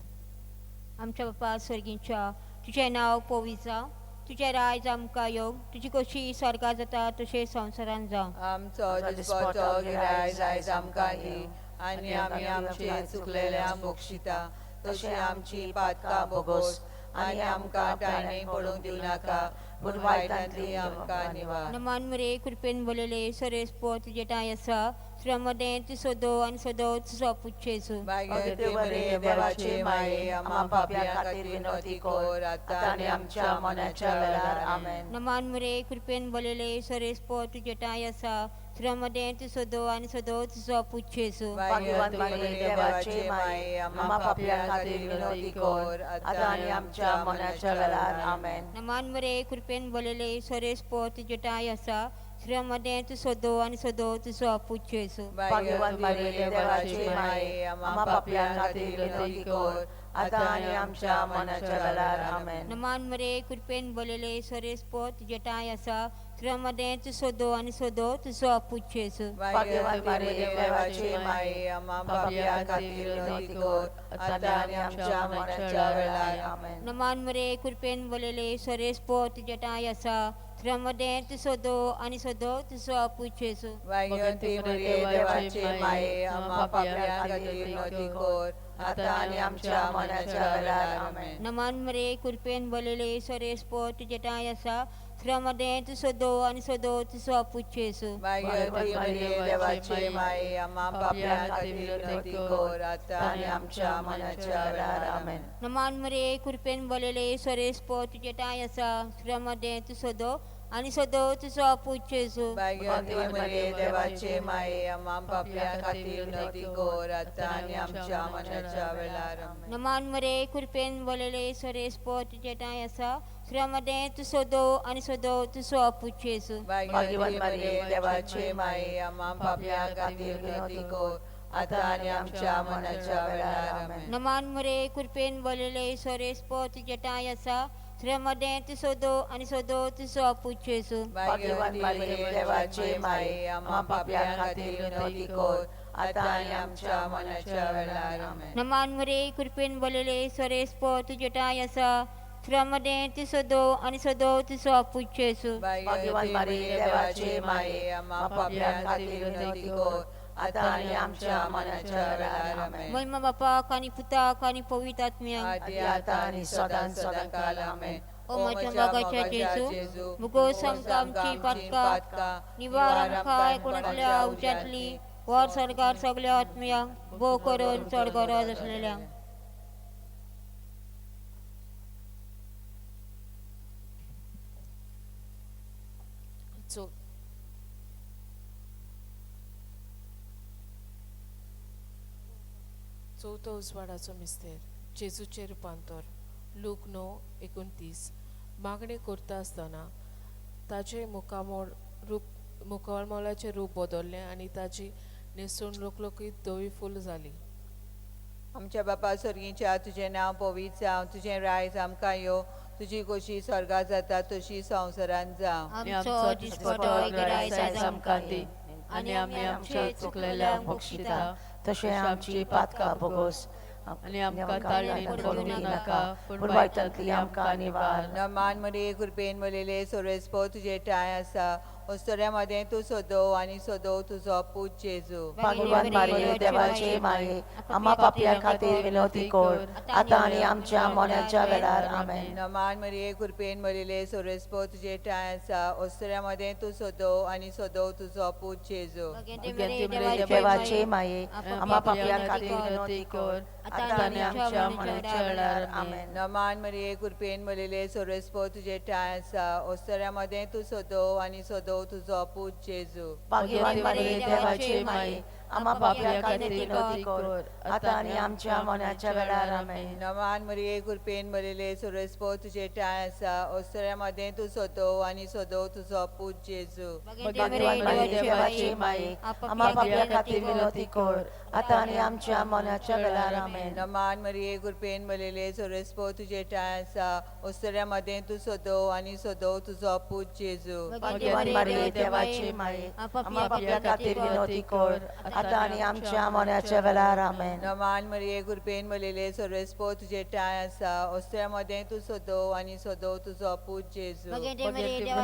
आमच्या बापा सर्गींच्या, तुजें नांव पवित्र जावं, तुजें राज आमकां येवं, तुजी कशी स्वर्गात जाता तशें संवसारांत जावं. आमचो दिसपटो गिराय आयज आमकां दी, आनी आमी आमचे चुकलेल्यांक बक्षिता तशें आमची पातकां भोगोस, आनी आमकां टायणेक पडूंक दिवं नाका, पूण वायटांतली आमकां निवार. नमान मरे कृपेन बोलले सरेस पो तुजे ठांय आसा, तुज्या मदें तूं सदो आनी सदो तुजो पूत जेजू. भाग्यवती मरिये देवाचे माये, आम्हा पाप्यां खातीर विनवती कर, आतां आनी आमच्या मरणाच्या वेळार. आमेन. नमान मरे कृपेन बोलले सरेस पो तुजे ठांय आसा, तुज्या मदें तूं सदो आनी सदो तुजो पूत जेजू. भाग्यवान मरिये देवाचे माये, आम्हा पाप्यां खातीर विनवती कर, आतां आनी आमच्या मरणाच्या वेळार. आमेन. नमान मरे कृपेन बोलले सरेस पो तुजे ठांय आसा, तुज्या मदें तूं सदो आनी सदो तुजो पूत जेजू. भाग्यवान मरिये देवाचे माये, आम्हा पाप्यां खातीर विनवती कर, आतां आनी आमच्या मरणाच्या वेळार. आमेन. नमान मरे कृपेन बोलले सरेस पो तुजे ठांय आसा, तुज्या मदें तूं सदो आनी सदो तुजो पूत जेजू. भाग्यवान मरिये देवाचे माये, आम्हा पाप्यां खातीर विनवती कर, आतां आनी आमच्या मरणाच्या वेळार. आमेन. नमान मरे कृपेन बोलले सरेस पो तुजे ठांय आसा, तुज्या मदें तूं सदो आनी सदो तुजो पूत जेजू. भाग्यवती मरिये देवाचे माये, आम्हा पाप्यां खातीर विनवती कर, आतां आनी आमच्या मरणाच्या वेळार. आमेन. नमान मरे कृपेन बोलले सरेस पो तुजे ठांय आसा, तुज्या मदें तूं सदो आनी सदो तुजो पूत जेजू. भाग्यवती मरिये देवाचे माये, आम्हा पाप्यां खातीर विनवती कर, आतां आनी आमच्या मरणाच्या वेळार. आमेन. नमान मरे कृपेन बोलले सरेस पो तुजे ठांय आसा, तुज्या मदें तूं सदो आनी सदो तुजो पूत जेजू. भाग्यवती मरिये देवाचे माये, आम्हा पाप्यां खातीर विनवती कर, आतां आनी आमच्या मरणाच्या वेळार. आमेन. नमान मरे कृपेन बोलले सरेस पो तुजे ठांय आसा, तुज्या मदें तूं सदो आनी सदो तुजो पूत जेजू. भाग्यवती मरिये देवाचे माये, आम्हा पाप्यां खातीर विनवती कर, आतां आनी आमच्या मरणाच्या वेळार. आमेन. नमान मरे कृपेन बोलले सरेस पो तुजे ठांय आसा, तुज्या मदें तूं सदो आनी सदो तुजो पूत जेजू. भाग्यवान मरिये देवाचे माये, आम्हा पाप्यां खातीर विनवती कर, आतां आनी आमच्या मरणाच्या वेळार. आमेन. नमान मरे कृपेन बोलले सरेस पो तुजे ठांय आसा, तुज्या मदें तूं सदो आनी सदो तुजो पूत जेजू. भाग्यवान मरिये देवाचे माये, आम्हा पाप्यां खातीर विनवती कर, आतां आनी आमच्या मरणाच्या वेळार. आमेन. महिमा बापाक आनी पुताक आनी पवित्र आत्म्याक, आदी आतां आनी सदां सदां काल. आमेन. ओ म्हज्या मोगाच्या जेजू, भुगोस आमकां आमची पातकां, निवार आमकां एकोणांतल्या उज्यांतली, वर स्वर्गार सगल्या आत्म्यांक, भोव करून चड गरज आसलेल्यांक. चवथो उजवाडाचो मिस्तेर, जेजूचें रुपांतर. लूक 9:29. मागणें करता आसतना ताचें मुखामळ रूप मुखामळाचें रूप बदल्लें आनी ताची न्हेसवण लकलकीत धवी फूल जाली. आमच्या बापा स्वर्गीच्या तुजें नांव पवित्र जावं, तुजें रायज आमकां यो, तुजी खोशी स्वर्गात जाता तशी संवसारांत जावं. आमचो दिसपटो गिरायक आयज आमकां दी आनी आमी आमच्या चुकलेल्यांक बक्षिता तशें आमची पातकां भोगोस आनी आमकां ताळणेन पडूंक दिनाका, पूण वायटांतली आमकां निवार. नमान मरिये कृपेन भरिल्ले सर्वेस्पर तुजे ठांय आसा, अस्तुऱ्यां मदें तूं सदो आनी सदो तुजो पूत जेजू. भाग्यवान मारिये देवाचे माये, आम्हा पापयां खातीर विनवती कर, आतां आनी आमच्या मरणाच्या वेळार. आमेन. नमान मरिये कृपेन भरिल्ले सर्वेस्पर तुजे ठांय आसा, अस्तुऱ्यां मदें तूं सदो आनी सदो तुजो पूत जेजू. देवाचे माये, आम्हा पापयां खातीर विनवती कर, आतां आनी आमच्या मरणाच्या वेळार. आमेन. नमान मरिये कृपेन भरिल्ले सर्वेस्पर तुजे ठांय आसा, अस्तुऱ्यां मदें तूं सदो आनी सदो तुजो पूत जेजू. भाग्यवान मारिये देवाचे माये, आम्हा पापयां खातीर विनवती कर, आतां आनी आमच्या मरणाच्या वेळार. आमेन. नमान मरिये कृपेन भरिल्ले सर्वेस्पर तुजे ठांय आसा, अस्तुऱ्यां मदें तूं सदो आनी सदो तुजो पूत जेजू. भाग्यवान मारिये देवाचे माये, आम्हा पापयां खातीर विनवती कर, आतां आनी आमच्या मरणाच्या वेळार. आमेन. नमान मरिये कृपेन भरिल्ले सर्वेस्पर तुजे ठांय आसा, अस्तुऱ्यां मदें तूं सदो आनी सदो तुजो पूत जेजू. भाग्यवान मारिये देवाचे माये, आम्हा पापयां खातीर विनवती कर, आतां आनी आमच्या मरणाच्या वेळार. आमेन. नमान मरिये कृपेन भरिल्ले सर्वेस्पर तुजे ठांय आसा, अस्तुऱ्यां मदें तूं सदो आनी सदो तुजो पूत जेजू.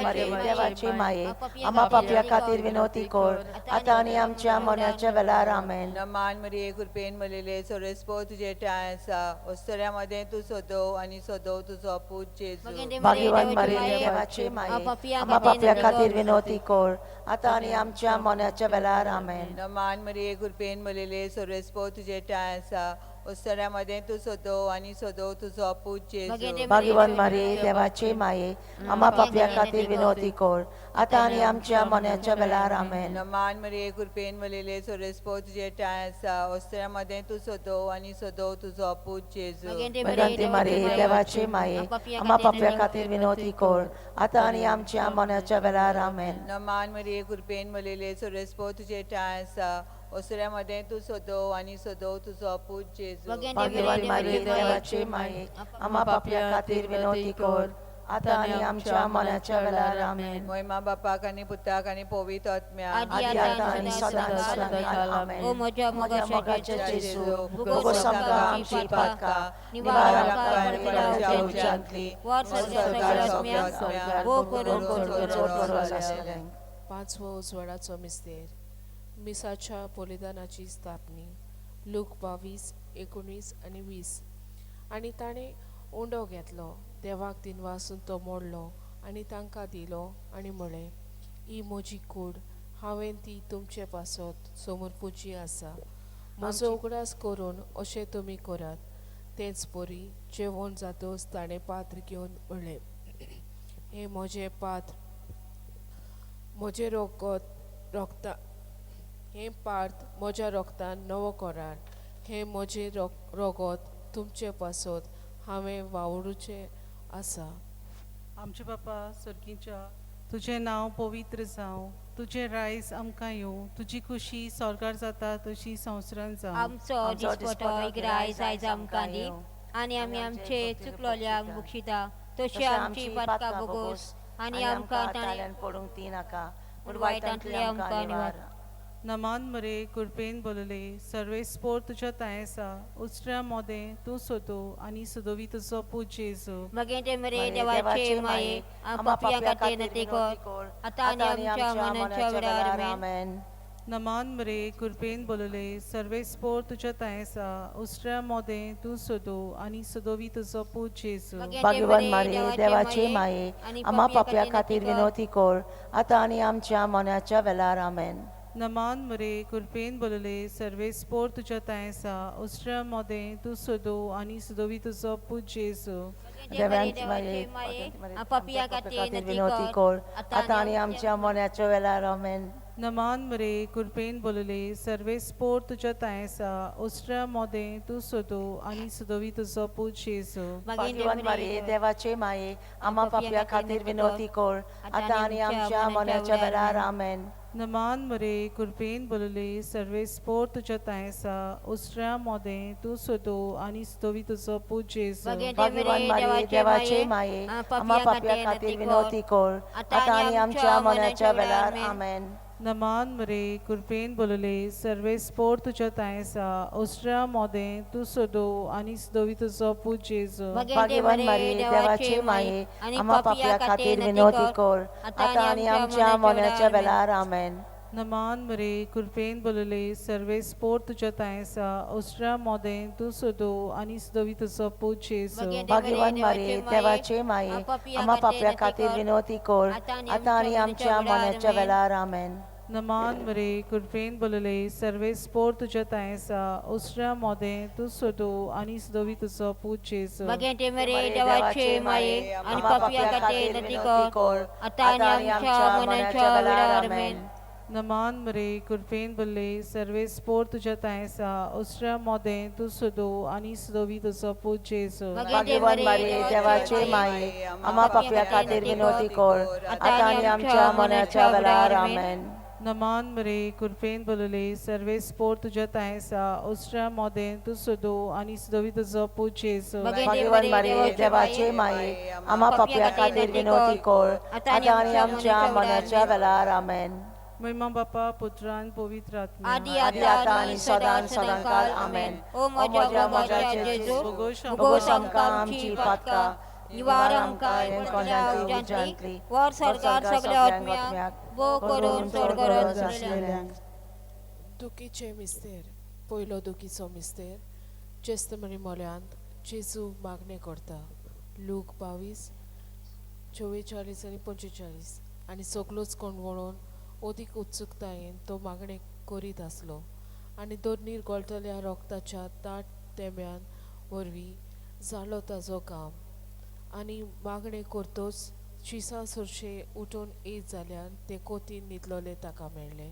मारिये देवाचे माये, आम्हा पापयां खातीर विनवती कर, आतां आनी आमच्या मरणाच्या वेळार. आमेन. नमान मरिये कृपेन भरिल्ले सर्वेस्पर तुजे ठांय आसा, अस्तुऱ्यां मदें तूं सदो आनी सदो तुजो पूत जेजू. भाग्यवान मारिये देवाचे माये, आम्हा पापयां खातीर विनवती कर, आतां आनी आमच्या मरणाच्या वेळार. आमेन. नमान मरिये कृपेन भरिल्ले सर्वेस्पर तुजे ठांय आसा, अस्तुऱ्यां मदें तूं सदो आनी सदो तुजो पूत जेजू. भाग्यवान मारिये देवाचे माये, आम्हा पापयां खातीर विनवती कर, आतां आनी आमच्या मरणाच्या वेळार. आमेन. नमान मरिये कृपेन भरिल्ले सर्वेस्पर तुजे ठांय आसा, अस्तुऱ्यां मदें तूं सदो आनी सदो तुजो पूत जेजू. भगवंती मारिये देवाचे माये, आम्हा पापयां खातीर विनवती कर, आतां आनी आमच्या मरणाच्या वेळार. आमेन. नमान मरिये कृपेन भरिल्ले सर्वेस्पर तुजे ठांय आसा, अस्तुऱ्यां मदें तूं सदो आनी सदो तुजो पूत जेजू. भाग्यवान मारिये देवाचे माये, आम्हा पापयां खातीर विनवती कर, आतां आनी आमच्या मरणाच्या वेळार. आमेन. महिमा बापाक आनी पुताक आनी पवित्र आत्म्याक, आदी आतां आनी सदां सदांकाळ. आमेन. ओ म्हज्या म्हज्या मोगाच्या जेजू, भोगोस आमकां आमची पातकां, निवार निवार आमकां आमकां मरणाच्या उज्यांतली, वर स्वर्गार सगळ्या सगळ्या आत्म्यांक भोग करून चड बरो आसलें. पांचवो उजवाडाचो मिस्तेर, मिसाच्या बलिदानाची स्थापनी. लूक 22, 19 आनी 20. आनी ताणें उंडो घेतलो, देवाक दिनवासून तो मोडलो आनी तांकां दिलो आनी म्हळें, ही म्हजी कूड, हांवें ती तुमचे पासत समर्पुची आसा, म्हजो उगडास करून अशें तुमी करात. तेच परी जेवण जातच ताणें पात्र घेवन म्हळें, हें म्हजें पात्र, म्हजें रोगत रोगता, हें पार्थ म्हज्या रोगतान नवो करार, हें म्हजें रोगत तुमचे पासत हांवें वावरुचें आसा. आमचे बापा सर्गीच्या, तुजें नांव पवित्र जावं, तुजें रायज आमकां येवं, तुजी खुशी स्वर्गार जाता तशी संवसारांत जावं. आमचो दिसपटो इग्रायज आयज आमकां दी आनी आमी आमचे चुकलोल्यांक बक्षिता तशी आमची पातकां भोगोस आनी आमकां ताळ्यान पडूंक दी नाका, पूण वायटांतली आमकां निवार. नमान मरे कृपेन बोलले, सर्वेस्पोर तुज्या तांय आसा, उचऱ्या मोदें तूं सोदो आनी सोदोवी तुजो पूत जेजू. मगेंचे मरे देवाचे माये, आमकां पापयां खातीर नती कर, आतां आनी आमच्या मनाच्या वेळार. आमेन. नमान मरे कृपेन बोलले, सर्वेस्पोर तुज्या तांय आसा, उचऱ्या मोदें तूं सोदो आनी सोदोवी तुजो पूत जेजू. भाग्यवान मारिये देवाचे माये, आम्हा पापयां खातीर विनवती कर, आतां आनी आमच्या मनाच्या वेळार. आमेन. नमान मरे कृपेन बोलले, सर्वेस्पोर तुज्या तांय आसा, उचऱ्या मोदें तूं सोदो आनी सोदोवी तुजो पूत जेजू. देवाचे माये, पापयां खातीर विनवती कर, आतां आनी आमच्या मनाच्या वेळार. आमेन. नमान मरे कृपेन बोलले सर्वेस्पोर तुज्या थांय आसा उस्त्र्या मोदें तूं सोदो आनी सोदोवी तुजो पूत जेजू. भाग्यवान मारिये देवाचे माये आम्हा पापया खातीर विनवती कर आतां आनी आमच्या मनाच्या वेळार. आमेन. नमान मरे कृपेन बोलले सर्वेस्पोर तुज्या थांय आसा उस्त्र्या मोदें तूं सोदो आनी सोदोवी तुजो पूत जेजू. भाग्यवान मारिये देवाचे माये आम्हा पापया खातीर विनवती कर आतां आनी आमच्या मनाच्या वेळार. आमेन. नमान मरे कृपेन बोलले सर्वेस्पोर तुज्या थांय आसा उस्त्र्या मोदें तूं सोदो आनी सोदोवी तुजो पूत जेजू. भाग्यवान मारिये देवाचे माये आम्हा पापया खातीर विनवती कर आतां आनी आमच्या मनाच्या वेळार. आमेन. नमान मरे कृपेन बोलले सर्वेस्पोर तुज्या थांय आसा उस्त्र्या मोदें तूं सोदो आनी सोदोवी तुजो पूत जेजू. भाग्यवान मारिये देवाचे माये आम्हा पापया खातीर विनवती कर आतां आनी आमच्या मनाच्या वेळार. आमेन. नमान मरे कृपेन बोलले सर्वेस्पोर तुज्या थांय आसा उस्त्र्या मोदें तूं सोदो आनी सोदोवी तुजो पूत जेजू. देवाचे माये आनी पापया खातीर विनवती कर आतां आनी आमच्या मनाच्या वेळार. आमेन. नमान मरे कृपेन बोलले सर्वेस्पोर तुज्या थांय आसा उस्त्र्या मोदें तूं सोदो आनी सोदोवी तुजो पूत जेजू. भाग्यवान मारिये देवाचे माये आम्हा पापया खातीर विनवती कर आतां आनी आमच्या मनाच्या वेळार. आमेन. नमान मरे कृपेन बोलले सर्वेस्पोर तुज्या थांय आसा उस्त्र्या मोदें तूं सोदो आनी सोदोवी तुजो पूत जेजू. भाग्यवान मारिये देवाचे माये आम्हा पापया खातीर विनवती कर आतां आनी आमच्या मनाच्या वेळार. आमेन. महिमा बापा पुत्रान पवित्र आत्म्या. आदी आतां आनी सदां सदांकाळ. आमेन. ओ म्हज्या मोगाच्या जेजू, भोगोस आमकां आमची पातकां, निवार आमकां हेमकोंडांतली उज्यांतली, वर सरकार सगळ्या आत्म्यांक भोव करून चड गरज आसलेल्यांक. दुखीचे मिस्तेर. पयलो दुखीचो मिस्तेर. जेस्तमणी मोल्यांत जेजू मागणें करता. लूक 22:44 आनी 45. आनी सगलोच कोण वळोवन अदीक उत्सुकतायेन तो मागणें करीत आसलो आनी दोरनीर गळटल्या रोगताच्या ताट तेंब्यान वरवीं जालो ताजो काम. आनी मागणें करतोच शिसां सरशें उठून येत जाल्यार ते कोतीन न्हिदलोले ताका मेळ्ळे.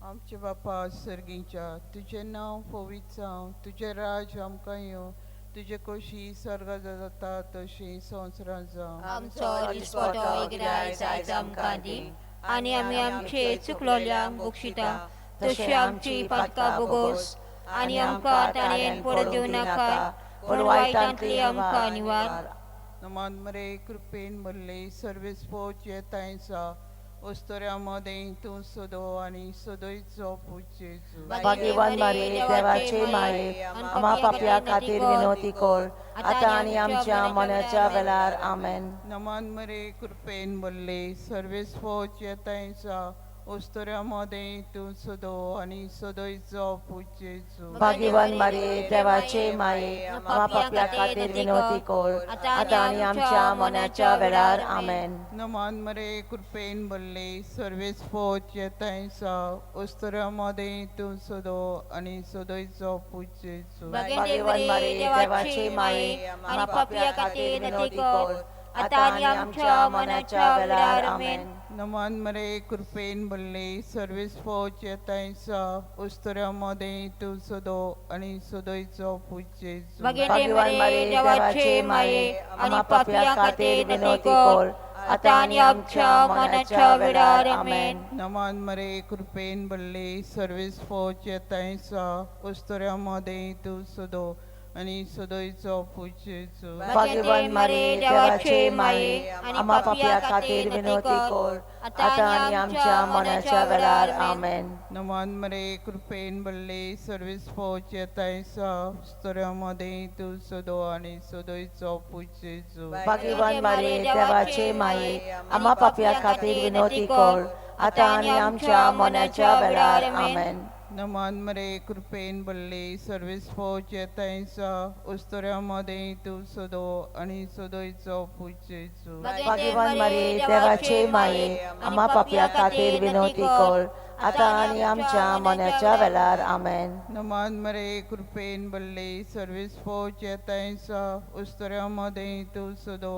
आमचे बापा सर्गीच्या, तुजें नांव पवित्र जावं, तुजें राज्य आमकां येवं, तुजे कशी स्वर्गात जाता तशी संवसारांत जावं. आमचो दिसपटो गिरायक आयज आमकां दी आनी आमी आमचे चुकलोल्यांक बक्षिता तशी आमची पातकां बोगोस आनी आमकां ताणें पडून दिवं नाका पूण वायटांतली आमकां निवार. नमान मरे कृपेन भरले सर्वेस्पोर येतायचा उस्तोऱ्या मदें तूं सदो आनी सदोयचो पूत जेजू. भाग्यवान मारिये देवाचे माये आम्हा पापया खातीर विनवती कर आतां आनी आमच्या मनाच्या वेळार. आमेन. नमान मरे कृपेन भरले सर्वेस्पोर येतायचा उस्तोऱ्या मदें तूं सदो आनी सदोयचो पूत जेजू. भाग्यवान मारिये देवाचे माये आम्हा पापया खातीर विनवती कर आतां आनी आमच्या मनाच्या वेळार. आमेन. नमान मरे कृपेन भरले सर्वेस्पोर येतायचा उस्तोऱ्या मदें तूं सदो आनी सदोयचो पूत जेजू. भाग्यवान मारिये देवाचे माये आम्हा पापया खातीर विनवती कर आतां आनी आमच्या मनाच्या वेळार. आमेन. नमान मरे कृपेन भरले सर्वेस्पोर येतायचा उस्तोऱ्या मदें तूं सदो आनी सदोयचो पूत जेजू. भाग्यवान मारिये देवाचे माये आम्हा पापया खातीर विनवती कर आतां आनी आमच्या मनाच्या वेळार. आमेन. नमान मरे कृपेन भरले सर्वेस्पोर येतायचा उस्तोऱ्या मदें तूं सदो आनी सदोयचो पूत जेजू. भाग्यवान मारिये देवाचे माये आम्हा पापया खातीर विनवती कर आतां आनी आमच्या मनाच्या वेळार. आमेन. नमान मरे कृपेन भरले सर्वेस्पोर येतायचा उस्तोऱ्या मदें तूं सदो आनी सदोयचो पूत जेजू. भाग्यवान मारिये देवाचे माये आम्हा पापया खातीर विनवती कर आतां आनी आमच्या मनाच्या वेळार. आमेन. नमान मरे कृपेन भरले सर्वेस्पोर येतायचा उस्तोऱ्या मदें तूं सदो आनी सदोयचो पूत जेजू. भाग्यवान मारिये देवाचे माये आम्हा पापया खातीर विनवती कर आतां आनी आमच्या मनाच्या वेळार. आमेन. नमान मरे कृपेन भरले सर्वेस्पोर येतायचा उस्तोऱ्या मदें तूं सदो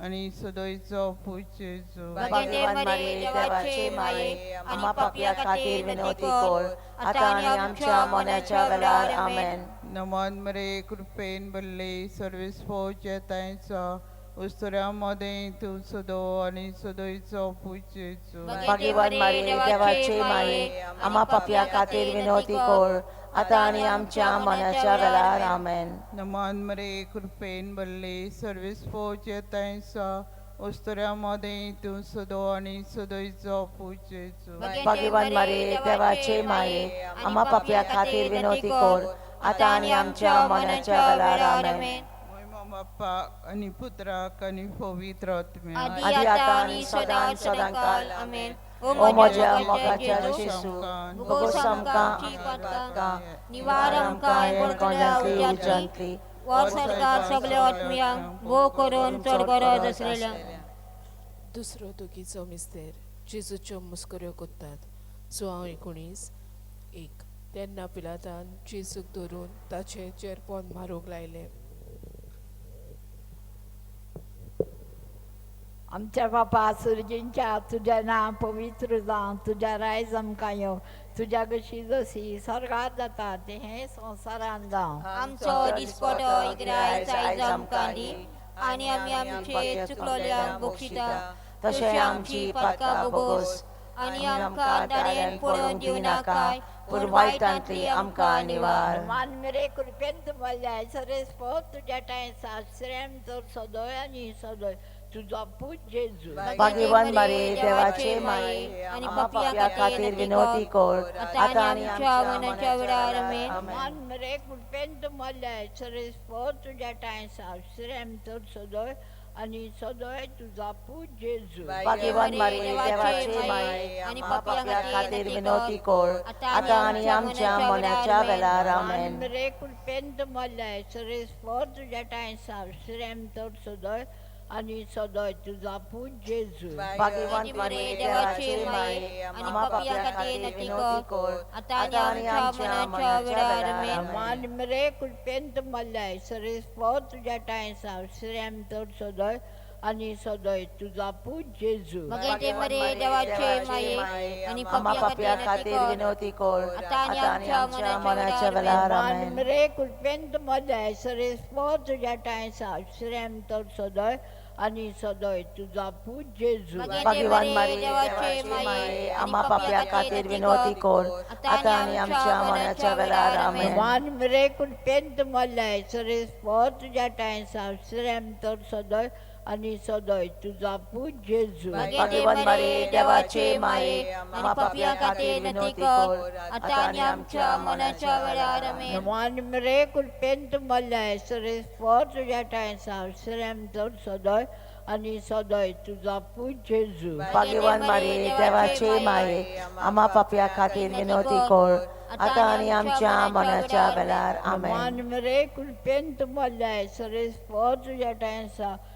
आनी सदोयचो पूत जेजू. भाग्यवान मारिये, देवाचे माये, आम्हा पापया खातीर विनवती कर, आतां आनी आमच्या मरणाच्या वेळार. आमेन. नमन मरे, कृपेन भरले, सर्वेस्पोर तांचा उस्तुऱ्या मदें तूं सदो आनी सदोयचो पूत जेजू. भाग्यवान मारिये, देवाचे माये, आम्हा पापया खातीर विनवती कर, आतां आनी आमच्या मरणाच्या वेळार. आमेन. नमन मरे, कृपेन भरले, सर्वेस्पोर तांचा उस्तुऱ्या मदें तूं सदो आनी सदोयचो पूत जेजू. भाग्यवान मारिये, देवाचे माये, आम्हा पापया खातीर विनवती कर, आतां आनी आमच्या मरणाच्या वेळार. आमेन. मोहिमा बाप्पाक आनी पुत्राक आनी पवित्र आत्म्याक. आदी आतां आनी सदां सदांकाळ. आमेन. ओ म्हज्या मोगाच्या जेजू, भोगोस आमकां पातकां, निवार आमकां कोंडांतली उज्यांतली, वर सरकार सगल्या आत्म्यांक भोव करून चड गरज आसलेल्यांक. दुसरो दुखीचो मिस्तेर. जेजूच्यो मस्कऱ्यो कोत्तात. सुवाव 19:1. तेन्ना पिलातान जेजूक धरून ताचें चेरपोन मारूंक लायलें. आमच्या बापा सुर्जींच्या, तुजें नांव पवित्र जावं, तुज्या रायज आमकां येवं, तुज्या कशी जशी स्वर्गात जाता तें संवसारान जावं. आमचो दिसपटो इग्रायज आयज आमकां दी आनी आमी आमचे चुकलोल्यांक बक्षिता तशें आमची पातकां भोगोस आनी आमकां दारेन पडून दिवं नाकाय, पूण वायटांतली आमकां निवार. मान मेरे, कृपेन तुमल्या, सरेस्पोर तुज्या ठांय सासऱ्यान तर सदोय आनी सदोय तुजो पूत जेजू. भाग्यवान मारिये, देवाचे माये, आम्हा पापया खातीर विनवती कर, आतां आनी आमच्या मरणाच्या वेळार. आमेन. मान मेरे, कृपेन तुमल्या, सरेस्पोर तुज्या ठांय सासऱ्यान तर सदोय आनी सदोय तुजो पूत जेजू. भाग्यवान मारिये, देवाचे माये, आम्हा पापया खातीर विनवती कर, आतां आनी आमच्या मरणाच्या वेळार. आमेन. मान मेरे, कृपेन तुमल्या, सरेस्पोर तुज्या ठांय सासऱ्यान तर सदोय आनी सदोय तुजो पूत जेजू. भाग्यवान मारिये, देवाचे माये, आम्हा पापया खातीर विनवती कर, आतां आनी आमच्या मरणाच्या वेळार. आमेन. मान मेरे, कृपेन तुमल्या, सरेस्पोर तुज्या ठांय सासऱ्यान तर सदोय आनी सदोय तुजो पूत जेजू. भाग्यवान मरिये, देवाचे माये आनी आम्हा पापया खातीर विनवती कर, आतां आनी आमच्या मरणाच्या वेळार. मान आमेन. मेरे, कृपेन तुमल्या, सरेस्पोर तुज्या ठांय सासऱ्यान तर सदोय आनी सदोय तुजो पूत जेजू. भाग्यवान मारिये, देवाचे माये, आम्हा पापया खातीर विनवती कर, आतां आनी आमच्या मरणाच्या वेळार. आमेन. मान मेरे, कृपेन तुमल्या, सरेस्पोर तुज्या ठांय सासऱ्यान तर सदोय आनी सदोय तुजो पूत जेजू. भाग्यवान मारिये, देवाचे माये, आम्हा पापया खातीर विनवती कर, आतां आनी आमच्या मरणाच्या वेळार. आमेन. मान मेरे, कृपेन तुमल्या, सरेस्पोर तुज्या ठांय सासऱ्यान तर सदोय आनी सदोय तुजो पूत जेजू. भाग्यवान मारिये, देवाचे माये, आम्हा पापया खातीर विनवती कर, आतां आनी आमच्या मरणाच्या वेळार. आमेन. मान मेरे, कृपेन तुमल्या, सरेस्पोर तुज्या ठांय सासऱ्यान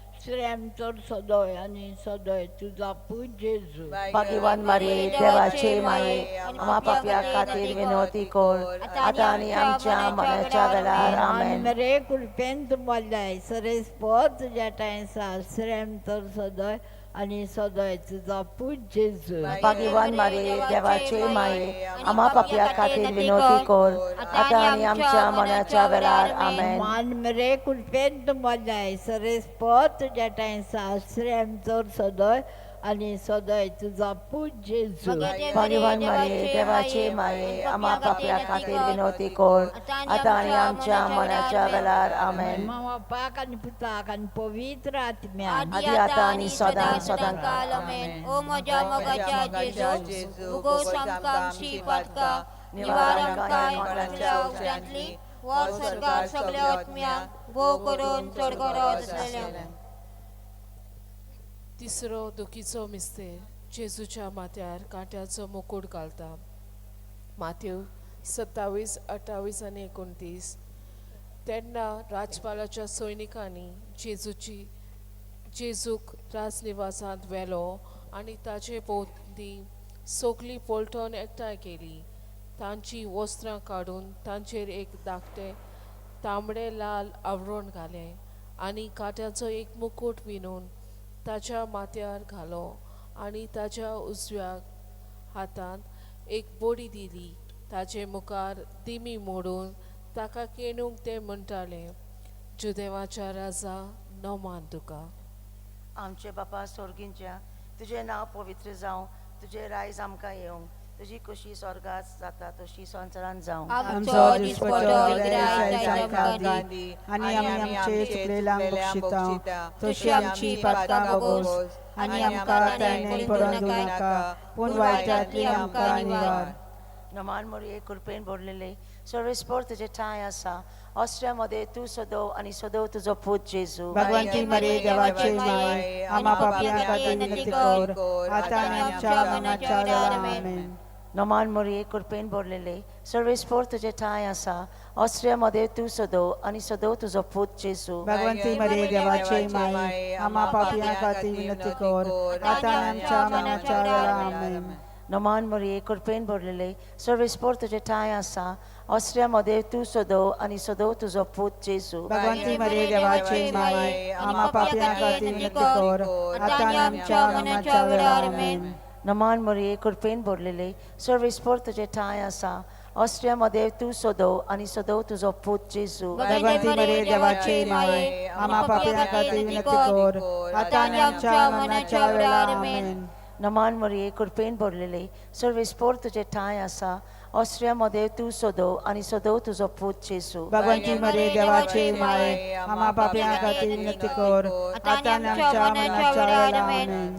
तर सदोय आनी सदोय तुजो पूत जेजू. भाग्यवान मारिये, देवाचे माये, आम्हा पापया खातीर विनवती कर, आतां आनी आमच्या मरणाच्या वेळार. मान आमेन. मेरे, कृपेन तुमल्या, सरेस्पोर तुज्या ठांय सासऱ्यान तर सदोय आनी सदोय तुजो पूत जेजू. भाग्यवान मारिये, देवाचे माये, आम्हा पापया खातीर विनवती कर, आतां आनी आमच्या मरणाच्या वेळार. आमेन. मान मेरे, कृपेन तुमल्या, सरेस्पोर तुज्या ठांय सासऱ्यान तर सदोय आनी सदोय तुजो पूत जेजू. भाग्यवान मारिये, देवाचे माये, आम्हा पापया खातीर विनवती कर, आतां आनी आमच्या मरणाच्या वेळार. आमेन. बापाक आनी पुताक आनी पवित्र आत्म्याक. आदी आतां आनी सदां सदां. काल. आमेन. ओ म्हज्या मोगाच्या जेजू, भोगोस आमकां आमची पातकां, निवार आमकां कोणाच्या उज्यांतली, वर सरकार सगल्या आत्म्यांक भोव करून चड गरज आसलेल्यांक. तिसरो दुखीचो मिस्तेर. जेजूच्या माथ्यार कांट्याचो मुकूट घालता. माथ्यो 27, 28 आनी 29. तेन्ना राजपालाच्या सैनिकांनी जेजूक राजनिवासांत व्हेलो आनी ताचे भोंवती सगळी पलटण एकठांय केली. तांची वस्त्रां काडून तांचेर एक धाकटें तांबडे लाल आवरण घालें आनी कांट्याचो एक मुकूट विणून ताच्या माथ्यार घालो आनी ताच्या उजव्या हातांत एक बोडी दिली. ताचे मुखार दिमी मोडून ताका केणूंक ते म्हणटाले, जुदेवाच्या राजा नमान तुका. आमचे बापा स्वर्गींच्या, तुजें नांव पवित्र जावं, तुजें रायज आमकां येवं, तुजी खुशी स्वर्गात जाता तशी संवसारांत जावं. आमचो दिसपट्टो गिरायक आमकां दी आनी आमी आमचे चुकलेल्यांक बक्षिता तशी आमची पातकां भोगोस आनी आमकां ताणें पडोवन दिवं नाका, पूण वायटांतली आमकां निवार. नमान मरिये, कृपेन भरलेले, सर्वेस्पर तुजे ठांय आसा, ऑस्ट्रिया मध्ये तूं सदव आनी सदव तुजो पूत जेजू. भगवंती मरिये देवाचे माये, आम्हा पापयां खातीर विनंती कर, आतां आनी आमच्या मरणाच्या वेळार. आमेन. नमान मरिये, कृपेन भरलेले, सर्वेस्पर तुजे ठांय आसा, ऑस्ट्रिया मध्ये तूं सदव आनी सदव तुजो पूत जेजू. भगवंती मरिये देवाचे माये, आम्हा पापयां खातीर विनंती कर, आतां आनी आमच्या मरणाच्या वेळार. आमेन. नमान मरिये, कृपेन भरलेले, सर्वेस्पर तुजे ठांय आसा, ऑस्ट्रिया मध्ये तूं सदव आनी सदव तुजो पूत जेजू. भगवंती मरिये देवाचे माये, आम्हा पापयां खातीर विनंती कर, आतां आनी आमच्या मरणाच्या वेळार. आमेन. नमान मरिये, कृपेन भरलेले, सर्वेस्पर तुजे ठांय आसा, ऑस्ट्रिया मध्ये तूं सदव आनी सदव तुजो पूत जेजू. भगवंती मरिये देवाचे माये, आम्हा पापयां खातीर विनंती कर, आतां आनी आमच्या मरणाच्या वेळार. आमेन. नमान मरिये, कृपेन भरलेले, सर्वेस्पर तुजे ठांय आसा, ऑस्ट्रिया मध्ये तूं सदव आनी सदव तुजो पूत जेजू. भगवंती मरिये देवाचे माये, आम्हा पापयां खातीर विनंती कर, आतां आनी आमच्या मरणाच्या वेळार. आमेन.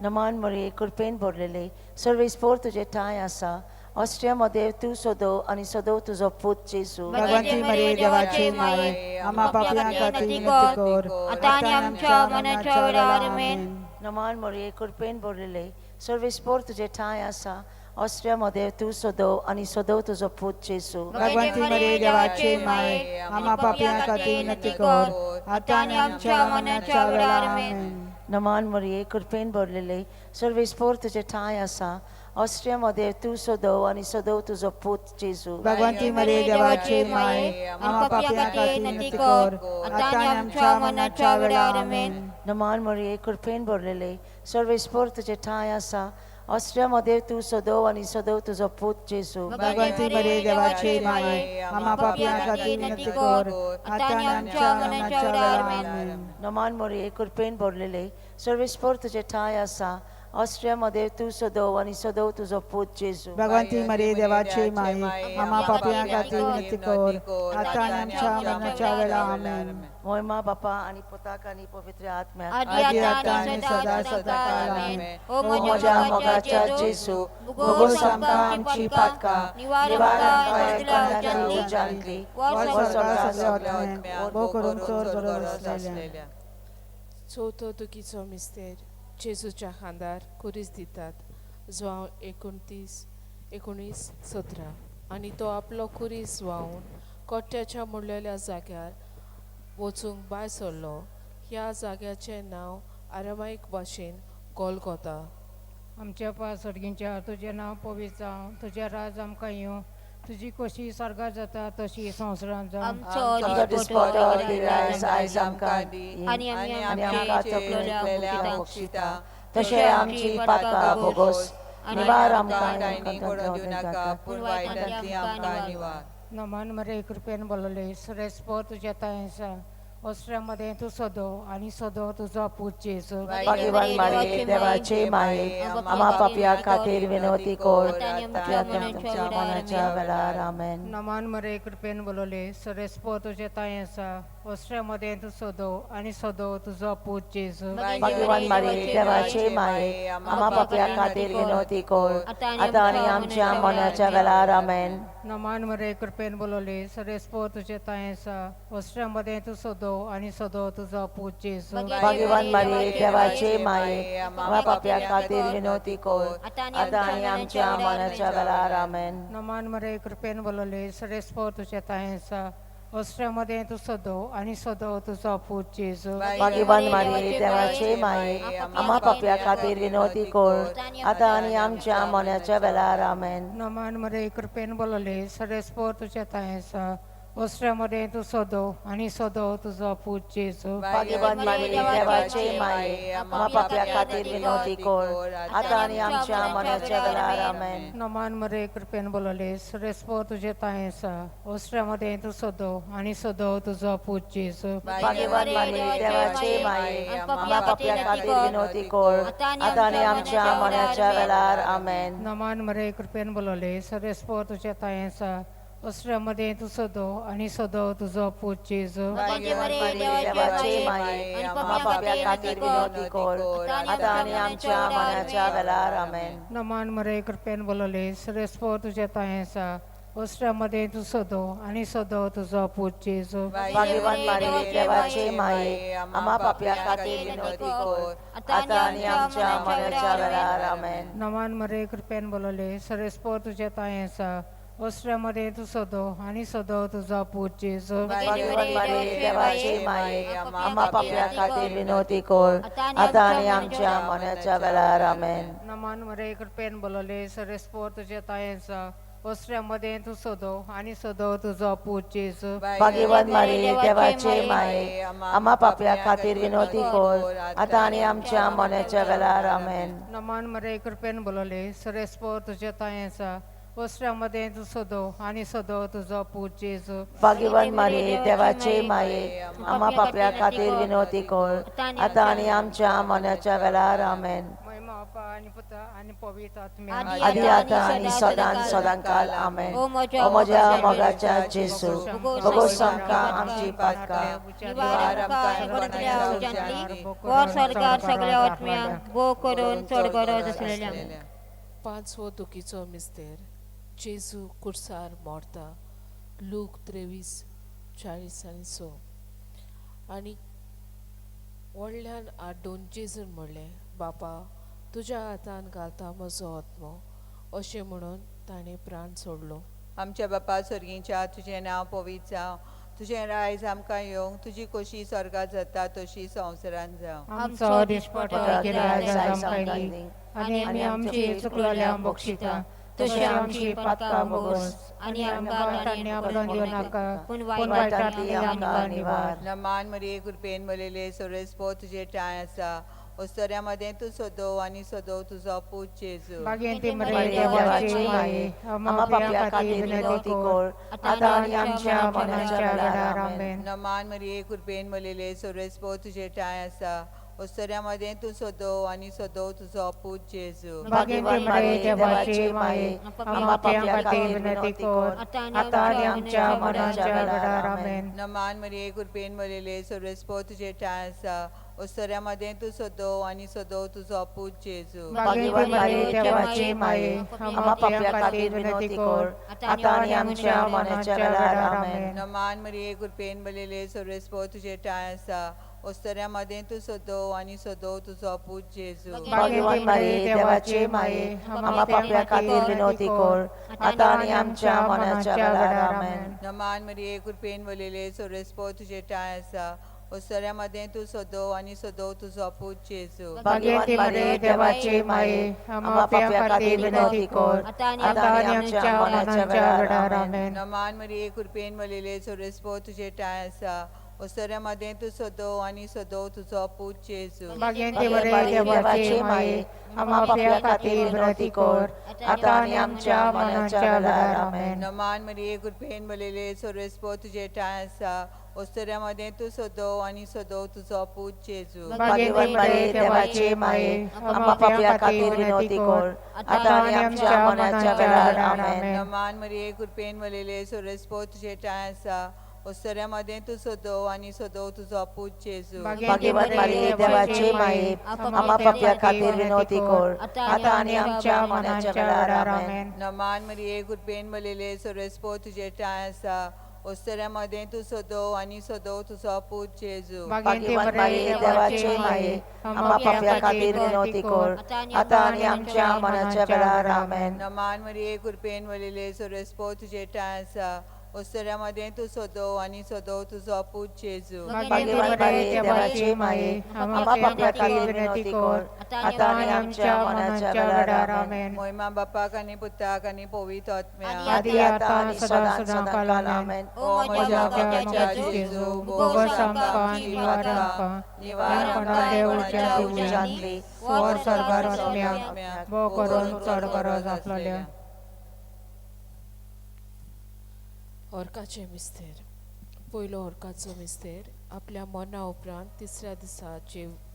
नमान मरिये, कृपेन भरलेले, सर्वेस्पर तुजे ठांय आसा, ऑस्ट्रिया मध्ये तूं सदव आनी सदव तुजो पूत जेजू. भगवंती मरिये देवाचे माये, आम्हा पापयां खातीर विनंती कर, आतां आनी आमच्या मरणाच्या वेळार. आमेन. नमान मरिये, कृपेन भरलेले, सर्वेस्पर तुजे ठांय आसा, ऑस्ट्रिया मध्ये तूं सदव आनी सदव तुजो पूत जेजू. भगवंती मरिये देवाचे माये, आम्हा पापयां खातीर विनंती कर, आतां आनी आमच्या मरणाच्या वेळार. आमेन. नमान मरिये, कृपेन भरलेले, सर्वेस्पर तुजे ठांय आसा, ऑस्ट्रिया मध्ये तूं सदव आनी सदव तुजो पूत जेजू. भगवंती मरिये देवाचे माये, आम्हा पापयां खातीर विनंती कर, आतां आनी आमच्या मरणाच्या वेळार. आमेन. नमान मरिये, कृपेन भरलेले, सर्वेस्पर तुजे ठांय आसा, ऑस्ट्रिया मध्ये तूं सदव आनी सदव तुजो पूत जेजू. भगवंती मरिये देवाचे माये, आम्हा पापयां खातीर विनंती कर, आतां आनी आमच्या मरणाच्या वेळार. आमेन. नमान मरिये, कृपेन भरलेले, सर्वेस्पर तुजे ठांय आसा, ऑस्ट्रिया मध्ये तूं सदव आनी सदव तुजो पूत जेजू. भगवंती मरिये देवाचे माये, आम्हा पापयां खातीर विनंती कर, आतां आनी आमच्या मरणाच्या वेळार. आमेन. मोहिमा बापा आनी पुताक आनी पवित्र आत्म्याक, आदी आतां आनी सदा सदा काळ. आमेन. ओ म्हज्या मोगाच्या जेजू, भोगोस आमकां आमची पातकां, निवार आमकां एकांतांतली उज्यांतली, वर वर स्वर्गा स्वर्गा सगळ्या आत्म्यांक, भोव करून चड गरज आसलेल्यांक. चवथो दुखीचो मिस्तेर. जेजूच्या खांदार खुरीस दितात. जुवांव 29 19:17. आनी तो आपलो खुरीस व्हांवून कोट्याच्या मुडलेल्या जाग्यार वचूंक भायर सरलो. ह्या जाग्याचें नांव आरामायक भाशेन गोलगोता. आमच्या पा सर्गींच्या, तुजें नांव पवित्र जावं, तुजें राज आमकां येवं, तुजी कशी स्वर्गात जाता तशी संवसारांत जावं. आमचो आमचो दिसपटो गिरायस आयज आमकां दी, आनी आमी आनी आमकां चुकलेल्यांक बक्षिता तशें आमची पातकां भोगोस, निवार आमकां तांणी पडोवन दिवं नाका, पूण वायटांतली आमकां निवार. नमान मरे, कृपेन बोलले, सर्वेस्पर तुज्या ठांय आसा, ऑस्ट्रिया मध्ये तूं सदव आनी सदव तुजो पूत जेजू. भाग्यवान मारिये देवाचे माये, आम्हा पापया खातीर विनवती कर, आमच्या मरणाच्या वेळार. आमेन. नमान मरे, कृपेन बोलले, सर्वेस्पर तुज्या ठांय आसा, ऑस्ट्रिया मध्ये तूं सदव आनी सदव तुजो पूत जेजू. भाग्यवान मारिये देवाचे माये, आम्हा पापया खातीर विनवती कर, आतां आनी आमच्या मरणाच्या वेळार. आमेन. नमान मरे, कृपेन बोलले, सर्वेस्पर तुज्या ठांय आसा, ऑस्ट्रिया मध्ये तूं सदव आनी सदव तुजो पूत जेजू. भाग्यवान मारिये देवाचे माये, आम्हा पापया खातीर विनवती कर, आतां आनी आमच्या मरणाच्या वेळार. आमेन. नमान मरे, कृपेन बोलले, सर्वेस्पर तुज्या ठांय आसा, ऑस्ट्रिया मध्ये तूं सदव आनी सदव तुजो पूत जेजू. भाग्यवान मारिये देवाचे माये, आम्हा पापया खातीर विनवती कर, आतां आनी आमच्या मरणाच्या वेळार. आमेन. नमान मरे, कृपेन बोलले, सर्वेस्पर तुज्या ठांय आसा, ओसऱ्या मदें तूं सदो आनी सदो तुजो पूत जेजू. भाग्यवान मारी देवाचे माये, आम्हा पापया खातीर विनवती कर, आतां आनी आमच्या मरणाच्या वेळार. आमेन. नमान मरे कृपेन बोलले रेस्पो तुजे तांय आसा ओसऱ्या मदें तूं सदो आनी सदो तुजो पूत जेजू. भाग्यवान मारी देवाचे माये, आम्हा पापया खातीर विनवती कर, आतां आनी आमच्या मरणाच्या वेळार. आमेन. नमान मरे कृपेन बोलले रेस्पो तुजे तांय आसा ओसऱ्या मदें तूं सदो आनी सदो तुजो पूत जेजू. भाग्यवान मारी देवाचे माये, आम्हा पापया खातीर विनवती कर, आतां आनी आमच्या मरणाच्या वेळार. आमेन. नमान मरे कृपेन बोलले रेस्पो तुजे तांय आसा ओसऱ्या मदें तूं सदो आनी सदो तुजो पूत जेजू. भाग्यवान मारी देवाचे माये, आम्हा पापया खातीर विनवती कर, आतां आनी आमच्या मरणाच्या वेळार. आमेन. नमान मरे कृपेन बोलले रेस्पो तुजे तांय आसा ओसऱ्या मदें तूं सदो आनी सदो तुजो पूत जेजू. भाग्यवान मारी देवाचे माये, आम्हा पापया खातीर विनवती कर, आतां आनी आमच्या मरणाच्या वेळार. आमेन. नमान मरे कृपेन बोलले रेस्पो तुजे तांय आसा ओसऱ्या मदें तूं सदो आनी सदो तुजो पूत जेजू. भाग्यवान मारी देवाचे माये, आम्हा पापया खातीर विनवती कर, आतां आनी आमच्या मरणाच्या वेळार. आमेन. नमान मरे कृपेन बोलले रेस्पो तुजे तांय आसा ओसऱ्या मदें तूं सदो आनी सदो तुजो पूत जेजू. भाग्यवान मारी देवाचे माये, आम्हा पापया खातीर विनवती कर, आतां आनी आमच्या मरणाच्या वेळार. आमेन. महिमा बापा आनी पुता आनी पवित्र आत्म्या. आदी आतां आनी सदां सदांकाल. आमेन. ओ म्हज्या मोगाच्या जेजू, भोगोस आमकां आमची पातकां, निवार आमकां हें उज्यांतली वर स्वर्गार सगळ्या आत्म्यांक गो करून चड गरज आसलेल्यांक. पांचवो दुखीचो मिस्तेर. जेजू कुर्सार मोरता. लूक 23:40 आनी 6. आनी व्हडल्यान आड्डून जेजून म्हणलें, बापा, तुज्या हातान घालता म्हजो आत्मो. अशें म्हणून ताणें प्राण सोडलो. आमच्या बापा स्वर्गींच्या, तुजें नांव पवित्र जावं, तुजें रायज आमकां येवंक, तुजी कोशी स्वर्गात जाता तशी संवसारांत जावं. आमचो दिसपटो गिरायक आमकां दी आनी आमी आमची चुकलेल्या बक्षिता तशी आमची पातकां भोगोस आनी आमकां तान्या पडून दिवं नाका, पूण वायटांतली आमकां निवार. नमान मरिये कृपेन भरलेले, सर्वेस्पोर तुजे ठांय आसा, ओस्तऱ्या मदें तूं सदो आनी सदो तुजो पूत जेजू. बागेंती मरे मरे देवाची माये, आम्हा पापया खातीर विनवती कर, आतां आनी आमच्या मरणाच्या वेळार. आमेन. नमान मरिये कृपेन भरलेले, सर्वेस्पोर तुजे ठांय आसा, ओस्तऱ्या मदें तूं सदो आनी सदो तुजो पूत जेजू. बागेंती मरे देवाची माये, आम्हा पापया खातीर विनवती कर, आतां आनी आमच्या मरणाच्या वेळार. आमेन. नमान मरिये कृपेन भरलेले, सर्वेस्पोर तुजे ठांय आसा, ओस्तऱ्या मदें तूं सदो आनी सदो तुजो पूत जेजू. बागेंती मरे देवाची माये, आम्हा पापया खातीर विनवती कर, आतां आनी आमच्या मरणाच्या वेळार. आमेन. नमान मरिये कृपेन भरलेले, सर्वेस्पोर तुजे ठांय आसा, ओस्तऱ्या मदें तूं सदो आनी सदो तुजो पूत जेजू. भाग्यवान मारी देवाची माये, आम्हा पापया खातीर विनवती कर, आतां आनी आमच्या मरणाच्या वेळार. आमेन. नमान मरिये कृपेन भरलेले, सर्वेस्पोर तुजे ठांय आसा, ओस्तऱ्या मदें तूं सदो आनी सदो तुजो पूत जेजू. भाग्यवान मारी देवाची माये, आम्हा पापया खातीर विनवती कर, आतां आनी आमच्या मरणाच्या वेळार. आमेन. नमान मरिये कृपेन भरलेले, सर्वेस्पोर तुजे ठांय आसा, ओस्तऱ्या मदें तूं सदो आनी सदो तुजो पूत जेजू. बागेंती मरे भाग्यवान देवाची माये, आम्हा पापया खातीर विनवती कर, आतां आनी आमच्या मरणाच्या वेळार. आमेन. नमान मरिये कृपेन भरलेले, सर्वेस्पोर तुजे ठांय आसा, ओस्तऱ्या मदें तूं सदो आनी सदो तुजो पूत जेजू. बागेंती मरे देवाची माये, आम्हा पापया खातीर विनवती कर, आतां आनी आमच्या मरणाच्या वेळार. आमेन. नमान मरिये कृपेन भरलेले, सर्वेस्पोर तुजे ठांय आसा, ओस्तऱ्या मदें तूं सदो आनी सदो तुजो पूत जेजू. भाग्यवान मारी देवाची माये, आम्हा पापया खातीर विनवती कर, आतां आनी आमच्या मरणाच्या वेळार. आमेन. नमान मरिये कृपेन भरलेले, सर्वेस्पोर तुजे ठांय आसा, ओस्तऱ्या मदें तूं सदो आनी सदो तुजो पूत जेजू. बागेंती भाग्यवान मरे मारी देवाची देवाची माये, माये, आम्हा पापया खातीर विनवती कर, आतां आनी आमच्या मरणाच्या वेळार. आमेन. नमान मरिये कृपेन भरलेले, सर्वेस्पोर तुजे ठांय आसा, ओसऱ्या मदें तूं सदो आनी सदो तुजो पूत जेजू. भाग्यवान मरिये देवाची माये, आम्हा पापयां खातीर विनंती कर, आतां आनी आमच्या मरणाच्या वेळार. आमेन. मोहिमा बापाक आनी पुताक आनी पवित्र आत्म्याक, आदी आतां आनी सदां सदां काल. आमेन. ओ म्हज्या मोगाच्या जेजू, भोगोस आमकां, निवार आमकां, निवार आमकां उज्यांतली, वर स्वर्गार आत्म्याक भोव करून चड गरज आसलेल्या. होरकाचें मिस्तेर. पयलो होरकाचो मिस्तेर. आपल्या मरणा उपरांत तिसऱ्या दिसा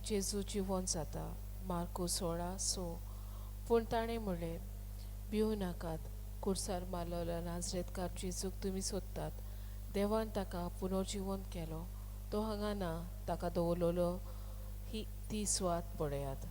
जेजू जिवन जाता. मार्कू 16:6. पूण ताणें म्हणलें, भिवू नाकात, कुर्सार मारलेल्या नाजरेतकार जेजूक तुमी सोदतात. देवान ताका पुनर्जिवन केलो. तो हांगा ना. ताका दवरलेलो ही ती सुवात पळयात.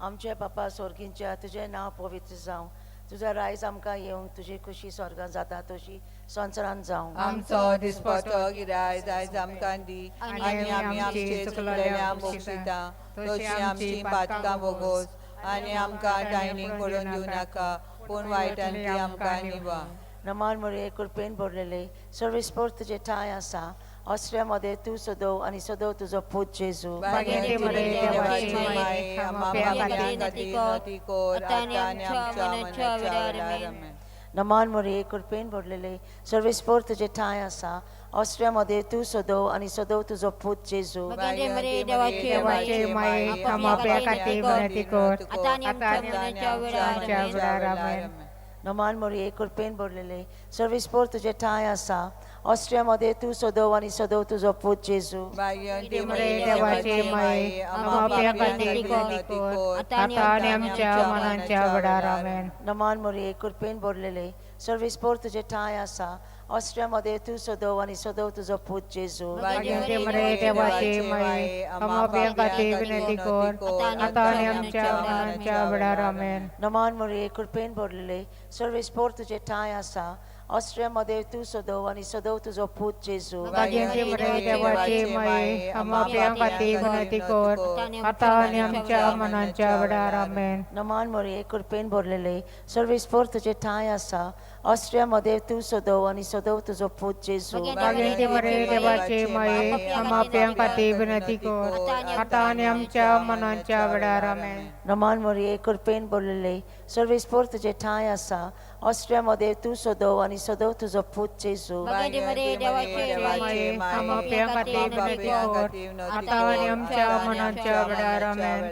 आमचे बापा स्वर्गींच्या, तुजें नांव पवित्र जावं, तुजो रायज आमकां येवंक, तुजी खुशी स्वर्गांत जाता तशी संवसारांत जावं. आमचो दिसपटो गिरायज आयज आमकां दी आनी आमी आमचे चुकलेल्या बक्षिता तशी आमची पातकां भोगोस आनी आमकां टायनीक पडून दिवं नाका, पूण वायटांतली आमकां निवा. नमान मरिये, कृपेन भरलेले, सर्वेस्पर तुजे ठांय आसा. ऑस्ट्रिया मध्ये तूं सदो आनी सदो तुजो पूत जेजू. भाग्यवती मरिये, देवाची माये, आम्हा पाप्यां खातीर विनंती कर, आतां आनी आमच्या मरणाच्या वेळार. आमेन. नमान मरिये, कृपेन भरलेले, सर्वेस्पर तुजे ठांय आसा. ऑस्ट्रिया मध्ये तूं सदो आनी सदो तुजो पूत जेजू. भाग्यवती मरिये, देवाची माये, आम्हा पाप्यां खातीर विनंती कर, आतां आनी आतां आमच्या मरणाच्या आमच्या वेळार. वेळार. आमेन. नमान मरिये, कृपेन भरलेले, सर्वेस्पर तुजे ठांय आसा. ऑस्ट्रिया मध्ये तूं सदो आनी सदो तुजो पूत जेजू. भाग्यवती मरिये, देवाची माये, आम्हा पाप्यां खातीर विनंती कर, आतां आनी आमच्या मरणाच्या वेळार. आमेन. नमान मरिये, कृपेन भरलेले, सर्वेस्पर तुजे ठांय आसा. ऑस्ट्रिया मध्ये तूं सदो आनी सदो तुजो पूत जेजू. भाग्यवती मरिये, देवाची माये, आम्हा पाप्यां खातीर विनंती कर, आतां आनी आमच्या मरणाच्या वेळार. आमेन. नमान मरिये, कृपेन भरलेले, सर्वेस्पर तुजे ठांय आसा. ऑस्ट्रिया मध्ये तूं सदो आनी सदो तुजो पूत जेजू. भाग्यवती मरिये, देवाची माये, आम्हा पाप्यां खातीर विनंती कर, आतां आनी आमच्या मरणाच्या वेळार. आमेन. नमान मरिये, कृपेन भरलेले, सर्वेस्पर तुजे ठांय आसा. ऑस्ट्रिया मध्ये तूं सदो आनी सदो तुजो पूत जेजू. भाग्यवती मरिये, देवाची माये, आम्हा पाप्यां खातीर विनंती कर, आतां आनी आमच्या मरणाच्या वेळार. आमेन. नमान मरिये, कृपेन भरलेले, सर्वेस्पर तुजे ठांय आसा. ऑस्ट्रिया मध्ये तूं सदो आनी सदो तुजो पूत जेजू. भाग्यवती मरिये, देवाची माये, आम्हा पाप्यां खातीर विनंती कर, आतां आनी आमच्या मरणाच्या वेळार. आमेन.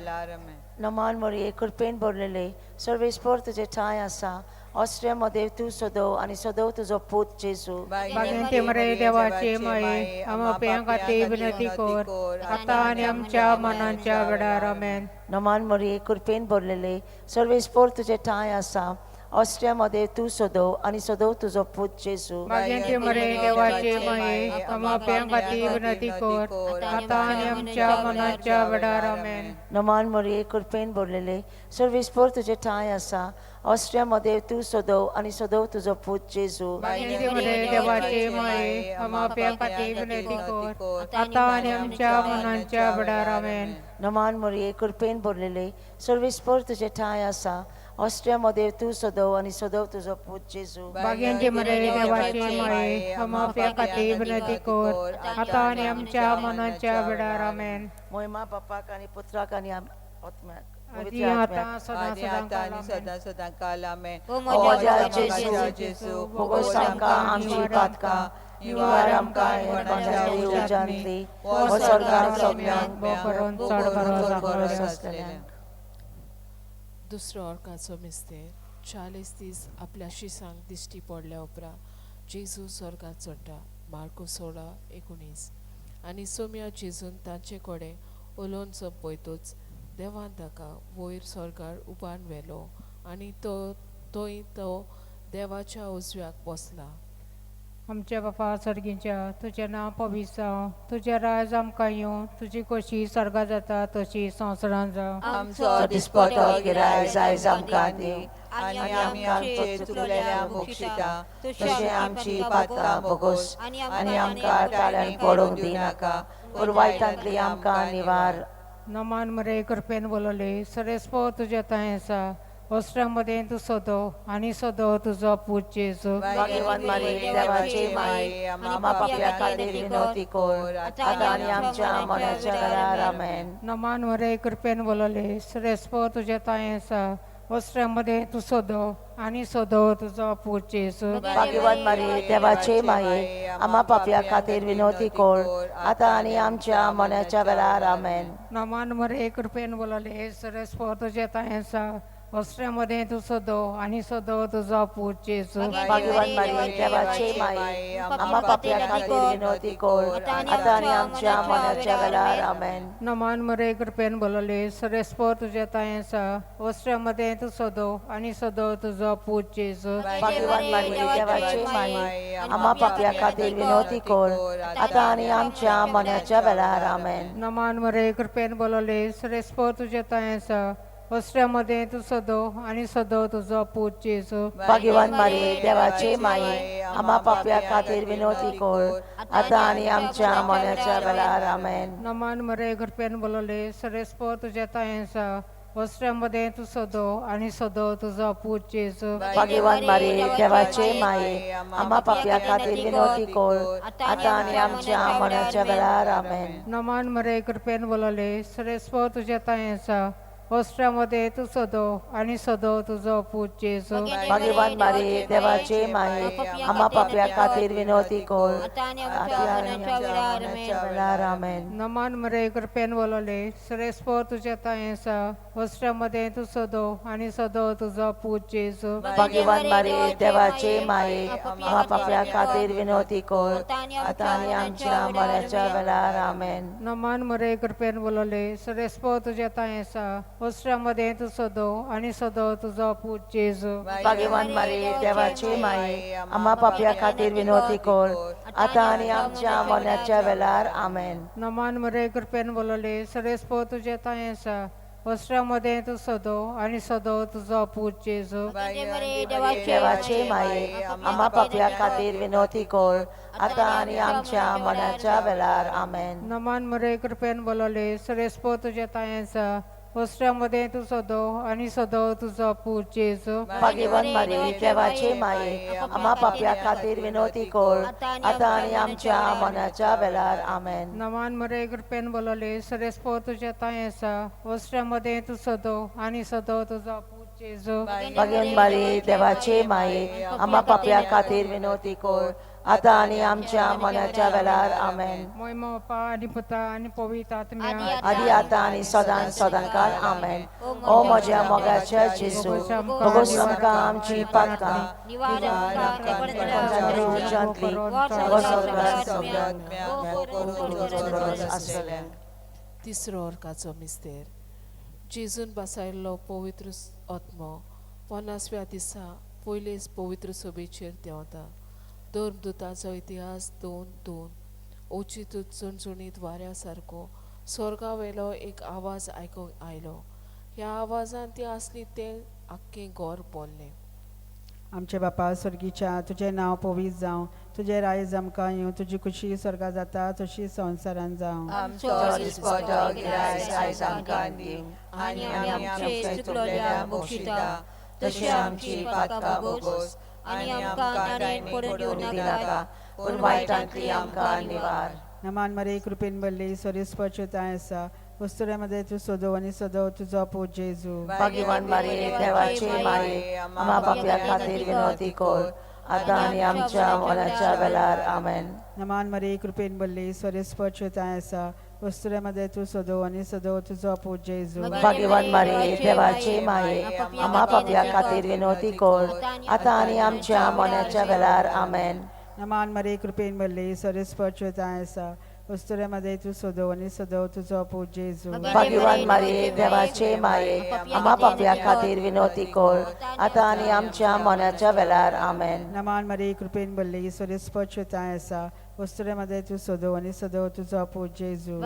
नमान मरिये, कृपेन भरलेले, सर्वेस्पर तुजे ठांय आसा. ऑस्ट्रिया मध्ये तूं सदो आनी सदो तुजो पूत जेजू. भाग्यवती मरिये, देवाची माये, आम्हा पाप्यां खातीर विनंती कर, आतां आनी आमच्या मरणाच्या वेळार. आमेन. नमान मरिये, कृपेन भरलेले, सर्वेस्पर तुजे ठांय आसा. ऑस्ट्रिया मध्ये तूं सदो आनी सदो तुजो पूत जेजू. भाग्यवती मरिये, देवाची माये, आम्हा पाप्यां खातीर विनंती कर, आतां आनी आमच्या मरणाच्या वेळार. आमेन. नमान मरिये, कृपेन भरलेले, सर्वेस्पर तुजे ठांय आसा. ऑस्ट्रिया मध्ये तूं सदो आनी सदो तुजो पूत जेजू. भाग्यवती मरिये, देवाची माये, आम्हा पाप्यां खातीर विनंती कर, आतां आनी आमच्या मरणाच्या वेळार. आमेन. नमान मरिये, कृपेन भरलेले, सर्वेस्पर तुजे ठांय आसा. ऑस्ट्रिया मध्ये तूं सदो आनी सदो तुजो पूत जेजू. भाग्यवती मरिये, देवाची माये, आम्हा पाप्यां खातीर विनंती कर, आतां आनी आमच्या मरणाच्या वेळार. आमेन. मोहिमा बापाक आनी पुत्राक आनी आत्म्याक, आदी पवित्र आत्म्याक. आतां सदां आनी सदां आतां आनी काल. सदां सदां काल. आमेन. ओ म्हज्या म्हज्या जेजू, भोगोस आमकां आमची पातकां, निवार आमकां हेरपांतली उज्यांतली, हो स्वर्गार सगल्यांक भोव करून चड गरज गरज आसलेल्या. आसलेल्यांक. दुसरो अर्काचो मिस्तेर. 40 दीस आपल्या शिसांक दिश्टी पडल्या उपरांत जेजू स्वर्गात चडटा. मार्को 16:19. आनी सोम्या जेजून तांचे कडेन उलोवन सोंपयतूच देवान ताका वयर स्वर्गार उबारून व्हेलो आनी तो थंय तो देवाच्या उजव्याक बसला. आमच्या बापा सर्गीच्या, तुजें नांव पवित्र जावं, तुजें राज आमकां येवं, तुजी खोशी स्वर्गात जाता तशी संवसारांत जावं. आमचो दिसपटो गिरायज आयज आमकां दी आनी आमी आमचे चुकलेल्या बक्षिता तशें आमची पातकां भोगोस आनी आमकां ताळ्यान पडूंक दिनाका, पूण वायटांतली आमकां निवार. नमान मरे, कृपेन बोलवले, सरेस्पो तुज्या थंय आसा. वस्त्रां तूं सदो आनी सदो तुजो पूत जेजू. भाग्यवान मारी देवाची माई, आम्हा पापया खातीर विनवती कर, आतां आनी आमच्या मरणाच्या वेळार. आमेन. नमान मरे कृपेन बोलले श्रेष्ठ तुझ्या तांय आसा वस्त्रां तूं सदो आनी सदो तुजो पूत जेजू. भाग्यवान मारी देवाचे माये, आम्हा पापया खातीर विनवती कर, आतां आनी आमच्या मरणाच्या वेळार. आमेन. नमान मरे कृपेन बोलले श्रेष्ठ तुझ्या तांय आसा वस्त्रां तूं सदो आनी सदो तुजो पूत जेजू. भाग्यवान मारी देवाचे माये, आम्हा पापया खातीर विनवती कर, आतां आनी आमच्या मरणाच्या वेळार. आमेन. नमान मरे कृपेन बोलले श्रेष्ठ तुझ्या तांय आसा वस्त्रां तूं सदो आनी सदो तुजो पूत जेजू. भाग्यवान मारी देवाचे माये, आम्हा पापया खातीर विनवती कर, आतां आनी आमच्या मरणाच्या वेळार. आमेन. नमान मरे कृपेन बोलले श्रेष्ठ तुझ्या तांय आसा वस्त्रां तूं सदो आनी सदो तुजो पूत जेजू. भाग्यवान मारी देवाचे माये, आम्हा पापया खातीर विनवती कर, आतां आनी आमच्या मरणाच्या वेळार. आमेन. नमान मरे कृपेन बोलले श्रेष्ठ तुझ्या तांय आसा वस्त्रां तूं सदो आनी सदो तुजो पूत जेजू. भाग्यवान मारी देवाचे माये, आम्हा पापया खातीर विनवती कर, आतां आनी आमच्या मरणाच्या वेळार. आमेन. नमान मरे कृपेन बोलले श्रेष्ठ तुझ्या तांय आसा वस्त्रां तूं सदो आनी सदो तुजो पूत जेजू. भाग्यवान मारी देवाचे माये, आम्हा पापया खातीर विनवती कर, आतां आनी आमच्या मरणाच्या वेळार. आमेन. नमान मरे कृपेन बोलले श्रेष्ठ तुझ्या तांय आसा वस्त्रां तूं सदो आनी सदो तुजो पूत जेजू. भाग्यवान मारी देवाचे माये, आम्हा पापया खातीर विनवती कर, आतां आनी आमच्या मरणाच्या वेळार. आमेन. नमान मरे कृपेन बोलले श्रेष्ठ तुझ्या तांय आसा वस्त्रां तूं सदो आनी सदो तुजो पूत जेजू. भाग्यवान मारी देवाचे माये, आम्हा पापया खातीर विनवती कर, आतां आनी आमच्या मरणाच्या वेळार. आमेन. नमान मरे कृपेन बोलले श्रेष्ठ तुझ्या तांय आसा वस्त्रां तूं सदो आनी सदो तुजो पूत जेजू. देवाचे माये, आम्हा पापया खातीर विनवती कर, आतां आनी आमच्या मरणाच्या वेळार. आमेन. नमान मरे कृपेन बोलले श्रेष्ठ तुझ्या तांय आसा वस्त्रां तूं सदो आनी सदो तुजो पूत जेजू. भाग्यवान मारी देवाचे माये, आम्हा पापया खातीर विनवती कर, आतां आनी आमच्या मरणाच्या वेळार. आमेन. नमान मरे कृपेन बोलले श्रेष्ठ तुझ्या तांय आसा वस्त्रां तूं सदो आनी सदो तुजो पूत जेजू. भाग्यवान मारी देवाचे माये, आम्हा पापया खातीर विनवती कर, आतां आनी आमच्या मरणाच्या वेळार. आमेन. मोयमा बापा आनी पुता आनी पवित्र आत्म्या. आदी आतां आनी सदां सदांकाल. आमेन. ओ म्हज्या मोगाच्या जेजू, भोगोस आमकां आमची पातकां, उज्यांतली आसतलें. तिसरो अर्काचो मिस्तेर. जेजून बसायल्लो पवित्र आत्मो 50व्या दिसा पयलेच पवित्र सभेचेर देंवता. धर्मदुताचो इतिहास 2:2. अवचित चणचणीत वाऱ्या सारको स्वर्गा वेलो एक आवाज आयकूंक आयलो. ह्या आवाजान ती आसली तें आख्खें घर बोल्लें. आमचे बापा स्वर्गीच्या, तुजें नांव पवित्र जावं, तुजें रायज आमकां येवं, तुजी खुशी स्वर्गा जाता तशी संवसारान जावं. आमचो दिसपटो गिरायस आयज आमकां दी, आनी आमी आमचे चुकलेल्या बक्षिता तशी आमची पातकां बोगोस, आनी आमकां ताणें पडून दिनाका, पूण वायटांतली आमकां निवार. नमान मरे कृपेन भरली, स्वर्ग तांय आसा, वस्तुऱ्यामध्ये तूं सदो आनी सदो तुजो पूत जेजू. भाग्यवान मारी देवाचे माये, आम्हा पापया खातीर विनवती कर, आतां आनी आमच्या मरणाच्या वेळार. आमेन. नमान मरे कृपेन भरली, स्वर्ग तांय आसा, वस्तुऱ्यामध्ये तूं सदो आनी सदो तुजो पूत जेजू. भाग्यवान मारी देवाचे माये, आम्हा पापया खातीर विनवती कर, आतां आनी आमच्या मरणाच्या वेळार. आमेन. नमान मरे कृपेन भरली, स्वर्ग तांय आसा, वस्तुऱ्यामध्ये तूं सदो आनी सदो तुजो पूत जेजू. भाग्यवान मारी देवाचे माये, आम्हा पापया खातीर विनवती कर, आतां आनी आमच्या मरणाच्या वेळार. आमेन. नमान मरे कृपेन भरली, स्वर्ग तांय आसा, वस्तुऱ्यामध्ये तूं सदो आनी सदो तुजो पूत जेजू.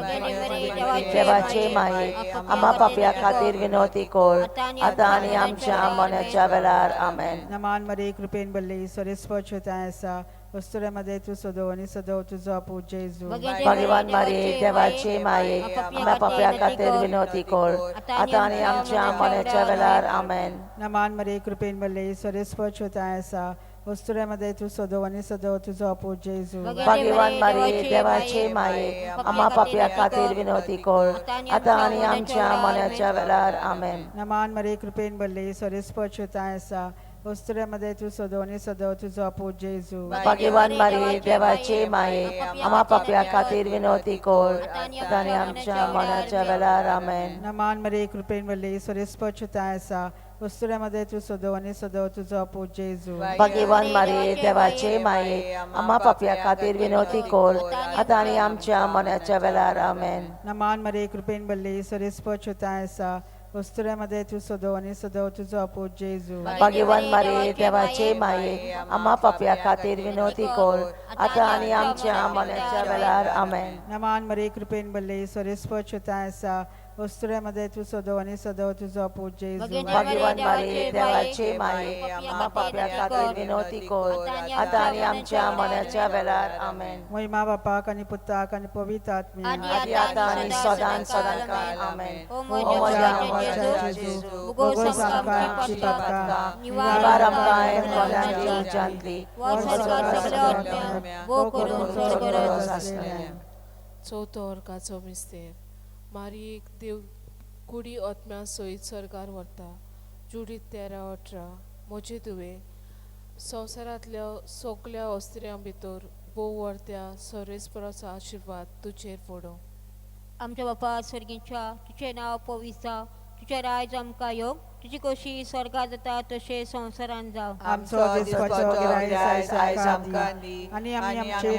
देवाचे माये, आम्हा पापया खातीर विनवती कर, आतां आनी आमच्या मरणाच्या वेळार. आमेन. नमान मरे कृपेन भरली, स्वर्ग तांय आसा, वस्तुरे तूं सदो आनी सदो तुजो पूत जेजू. भगवान मारिये देवाची माये, आमच्या पापया खातीर विनवती कर, आतां आनी आमच्या मरणाच्या वेळार. आमेन. नमान मरिये, कृपेन भरले, सर्वेस्पर ताय आसा, वस्तुरे तूं सदो आनी सदो तुजो पूत जेजू. भगवान मारिये देवाची माये, आम्हा पापया खातीर विनवती कर, आतां आनी आमच्या मरणाच्या वेळार. आमेन. नमान मरिये, कृपेन भरले, सर्वेस्पर ताय आसा, वस्तुरे तूं सदो आनी सदो तुजो पूत जेजू. भगवान मारिये देवाची माये, आम्हा पापया खातीर विनवती कर, आतां आनी आमच्या मरणाच्या वेळार. आमेन. नमान मरिये, कृपेन भरले, सर्वेस्पर ताय आसा, वस्तुरे तूं सदो आनी सदो तुजो पूत जेजू. भगवान मारिये देवाची माये, आम्हा पापया खातीर विनवती कर, आतां आनी आमच्या मरणाच्या वेळार. आमेन. नमान मरिये, कृपेन भरले, सर्वेस्पर ताय आसा, वस्तुरे तूं सदो आनी सदो तुजो पूत जेजू. भगवान मारिये देवाची माये, आम्हा पापया खातीर विनवती कर, आतां आनी आमच्या मरणाच्या वेळार. आमेन. नमान मरिये, कृपेन भरले, सर्वेस्पर ताय आसा, वस्तुरे तूं सदो आनी सदो तुजो पूत जेजू. भगवान मारिये देवाची माये, आम्हा पापया खातीर विनवती कर, आतां आनी आमच्या मरणाच्या वेळार. आमेन. महिमा बापाक आनी पुताक आनी पवित्र आत्म्याक, आदी आतां आनी सदां सदां काळ. आमेन. ओ म्हज्या मोगाच्या जेजू, भोगोस आमकां आमची पातकां, निवार आमकां कोणांतली उज्यांतली, भोव करून चड गरज आसलें. चवथो अर्काचो मिस्तेर. मारियेक देव कुडी आत्म्या सयत स्वर्गार व्हरता. जुडीत 13:18. म्हजे धुवे, संवसारांतल्या सगल्या अस्त्र्यां भितर भोव व्हरत्या सर्वेस्पराचो आशिर्वाद तुजेर पडूं. आमच्या बापा स्वर्गीच्या, तुजें नांव पवित्र जावं, तुजें राज आमकां येवं, तुजी कशी स्वर्गात जाता तशें संवसारांत जावं. आमचो दिसपाचो गिरायक आयज आमकां दी आनी आमी आमचे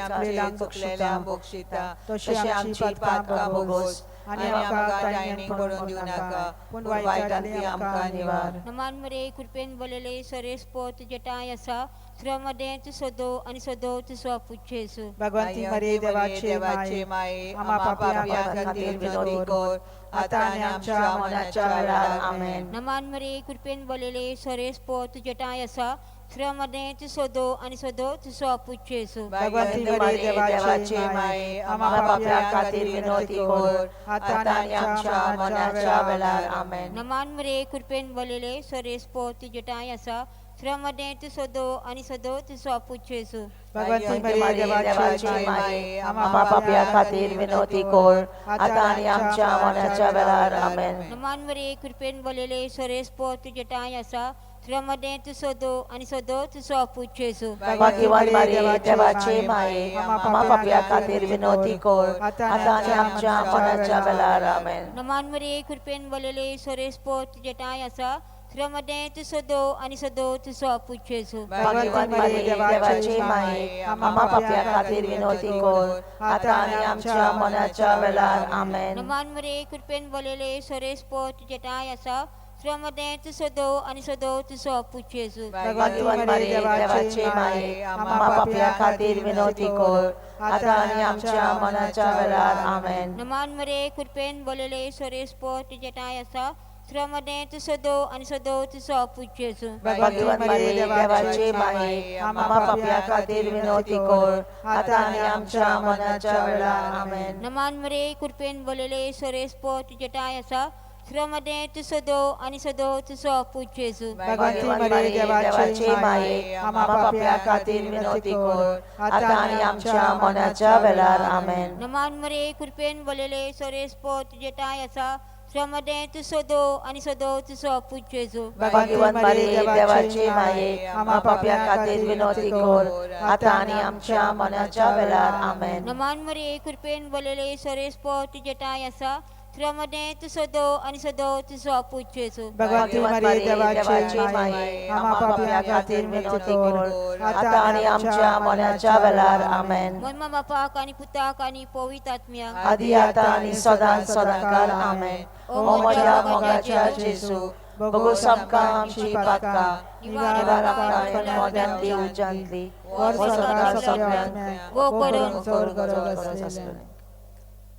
चुकलेल्यांक बक्षिता तशी आमची पातकां भोगोस आनी आमकां ताणें पडून दिवं नाका, पूण वायटांतली आमकां निवार. नमान मरे, कृपेन भरलेले, सर्वेस्पर तुजे ठांय आसा, स्त्रियां तूं सदो आनी सदो तुजो पूत जेजू. भगवंती मरिये देवाचे माये, आम्हा पापयां खातीर विनवती कर, आतां आनी आमच्या मरणाच्या वेळार. आमेन. नमान मरे, कृपेन भरलेले, सर्वेस्पर तुजे ठांय आसा, स्त्रियां तूं सदो आनी सदो तुजो पूत जेजू. भगवंती मरिये देवाचे माये, आम्हा पापयां खातीर विनवती कर, आतां आनी आमच्या मरणाच्या वेळार. आमेन. नमान मरे, कृपेन भरलेले, सर्वेस्पर तुजे ठांय आसा, स्त्रियां तूं सदो आनी सदो तुजो पूत जेजू. भगवंती मरिये देवाचे माये, आम्हा पापया खातीर विनवती कर, आतां आनी आमच्या मरणाच्या वेळार. आमेन. नमान मरे, कृपेन भरलेले, सर्वेस्पर तुजे ठांय आसा, स्त्रियां तूं सदो आनी सदो तुजो पूत जेजू. भगवान मारिये देवाचे माये, आम्हा पापया खातीर विनवती कर, आतां आनी आमच्या मरणाच्या वेळार. आमेन. नमान मरे, कृपेन भरलेले, सर्वेस्पर तुजे ठांय आसा, स्त्रियां तूं सदो आनी सदो तुजो पूत जेजू. भगवान मारिये देवाचे माये, आम्हा पापया खातीर विनवती कर, आतां आनी आमच्या मरणाच्या वेळार. आमेन. नमान मरे, कृपेन भरलेले, सर्वेस्पर तुजे ठांय आसा, स्त्रियां तूं सदो आनी सदो तुजो पूत जेजू. भगवान मारिये देवाचे माये, आम्हा पापया खातीर विनवती कर, आतां आनी आमच्या मरणाच्या वेळार. आमेन. नमान मरे, कृपेन भरलेले, सर्वेस्पर तुजे ठांय आसा, स्त्रियां तूं सदो आनी सदो तुजो पूत जेजू. भगवान मारिये देवाचे माये, आम्हा पापया खातीर विनवती कर, आतां आनी आमच्या मरणाच्या वेळार. आमेन. नमान मरे, कृपेन भरलेले, सर्वेस्पर तुजे ठांय आसा, स्त्रियां तूं सदो आनी सदो तुजो पूत जेजू. भगवंती भगवान मरिये देवाचे माये, आम्हा पापया खातीर विनवती कर, आतां आनी आमच्या मरणाच्या वेळार. आमेन. नमान मरे, कृपेन भरलेले, सर्वेस्पर तुजे ठांय आसा, स्त्रियां तूं सदो आनी सदो तुजो पूत जेजू. भगवान मारिये देवाचे माये, आम्हा पापया खातीर विनवती कर, आतां आनी आमच्या मरणाच्या वेळार. आमेन. नमान मरे, कृपेन भरलेले, सर्वेस्पर तुजे ठांय आसा, स्त्रियां तूं सदो आनी सदो तुजो पूत जेजू. भगवंती भगवान मरिये मारिये देवाचे माये, आम्हा पापयां खातीर विनवती कर, आतां आनी आमच्या मरणाच्या वेळार. आमेन. महिमा बापाक आनी पुताक आनी पवित्र आत्म्याक, आदी आतां आनी सदां सदां काळ. आमेन. ओ म्हज्या मोगाच्या जेजू, भोगोस आमकां आमची पातकां, निवार आमकां मोन्यांतली उज्यांतली, वर्सभर सगळ्यांक भोव करून चड गरज आसलें.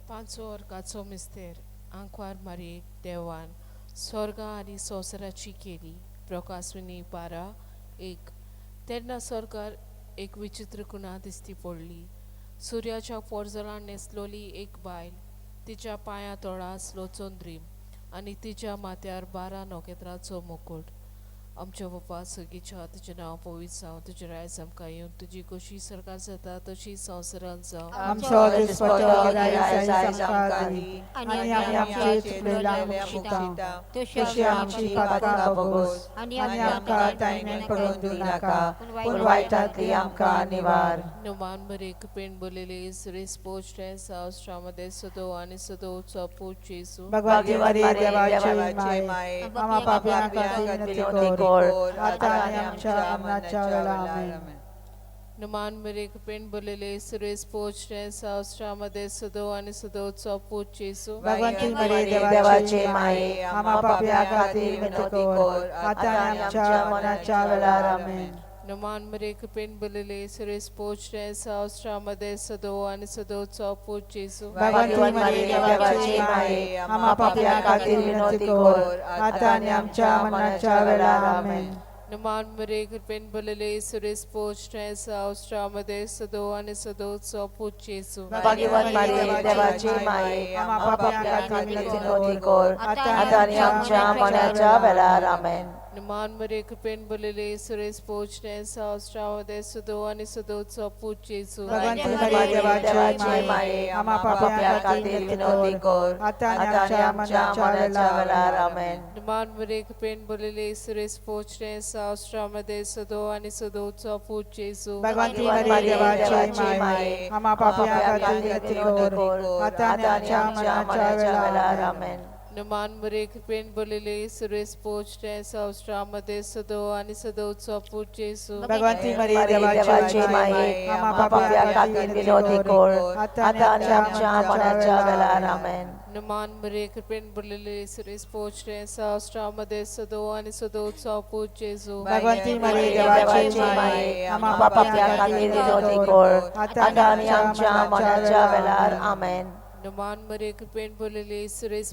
पांचवो अर्काचो मिस्तेर. आंकवार मारियेक देवान स्वर्गा आनी संवसाराची केली. प्रकाशविनी 12:1. तेन्ना स्वर्गार एक विचित्र कुणा दिसती पडली. सुर्याच्या पोरजरान न्हेसलोली एक बायल, तिच्या पांया तोळा आसलो चंद्रीम आनी तिच्या माथ्यार 12 नखेत्रांचो मुकुट. आमच्या बापा सर्गीच्या, तुजें नांव पवित्र जावं, तुजें रायज आमकां येवन, तुजी कशी सरकार जाता तशी संवसारांत जावं. आमचो दिसपट्टो गिरायक आयज आमकां दी आनी आमी आमचे चुकलेल्यांक बक्षिता तशी आमची पातकां भोगोस आनी आमकां तायणेन पडून दिवं नाका, पूण वायटांतली आमकां निवार. नुमान मरे कृपेन बोललेले सुरेश संवसारामध्ये सदो आणि सदोचा पूत जेजू. भगवान मरी देवाचे माये, आम्हा पाप्यां खातीर विनंती कर, आता आनी आमच्या मरणाच्या वेळार. आमेन. नुमान मरे कृपेन बोललेले सुरेश संवसारामध्ये सदो आणि सदोचा पूत जेजू. भगवंती मरी देवाचे माये, आम्हा पाप्यां खातीर विनंती कर, आता आनी आमच्या मरणाच्या वेळार. आमेन. नुमान मरे कृपेन बोललेले सुरेश संवसारामध्ये सदो आणि सदोचा पूत जेजू. भगवंती मरी देवाचे माये, आम्हा पाप्यां खातीर विनंती कर, आता आनी आमच्या मरणाच्या वेळार. आमेन. नुमान मरे कृपेन बोललेले सुरेश संवसारामध्ये सदो आणि सदोचा पूत जेजू. भगवान मरी देवाचे माये, आम्हा पाप्यां खातीर विनंती कर, आता आनी आमच्या मरणाच्या वेळार. आमेन. नुमान मरे कृपेन बोललेले सुरेश संवसारामध्ये सदो आणि सदोचा पूत जेजू. भगवंती मरी देवाचे माये, आम्हा पाप्यां खातीर विनंती कर, आता आनी आमच्या मरणाच्या वेळार. आमेन. नुमान मरे कृपेन बोललेले सुरेश संवसारामध्ये सदो आणि सदोचा पूत जेजू. भगवंती मरी देवाचे माये, आम्हा पाप्यां खातीर विनंती कर, आता आनी आमच्या मरणाच्या वेळार. आमेन. नुमान मरे कृपेन बोललेले सुरेश संवसारामध्ये सदो आणि सदोचा पूत जेजू. भगवंती मरी देवाचे माये, आम्हा पाप्यां खातीर विनंती कर, आता आता आनी आमच्या मरणाच्या वेळार. आमेन. नुमान मरे कृपेन बोललेले सुरेश संवसारामध्ये सदो आणि सदोचा पूत जेजू. भगवंती मरी देवाचे माये, आम्हा पाप्यां खातीर विनंती कर, आता आनी आमच्या मरणाच्या वेळार. आमेन. नुमान मरे कृपेन बोललेले सुरेश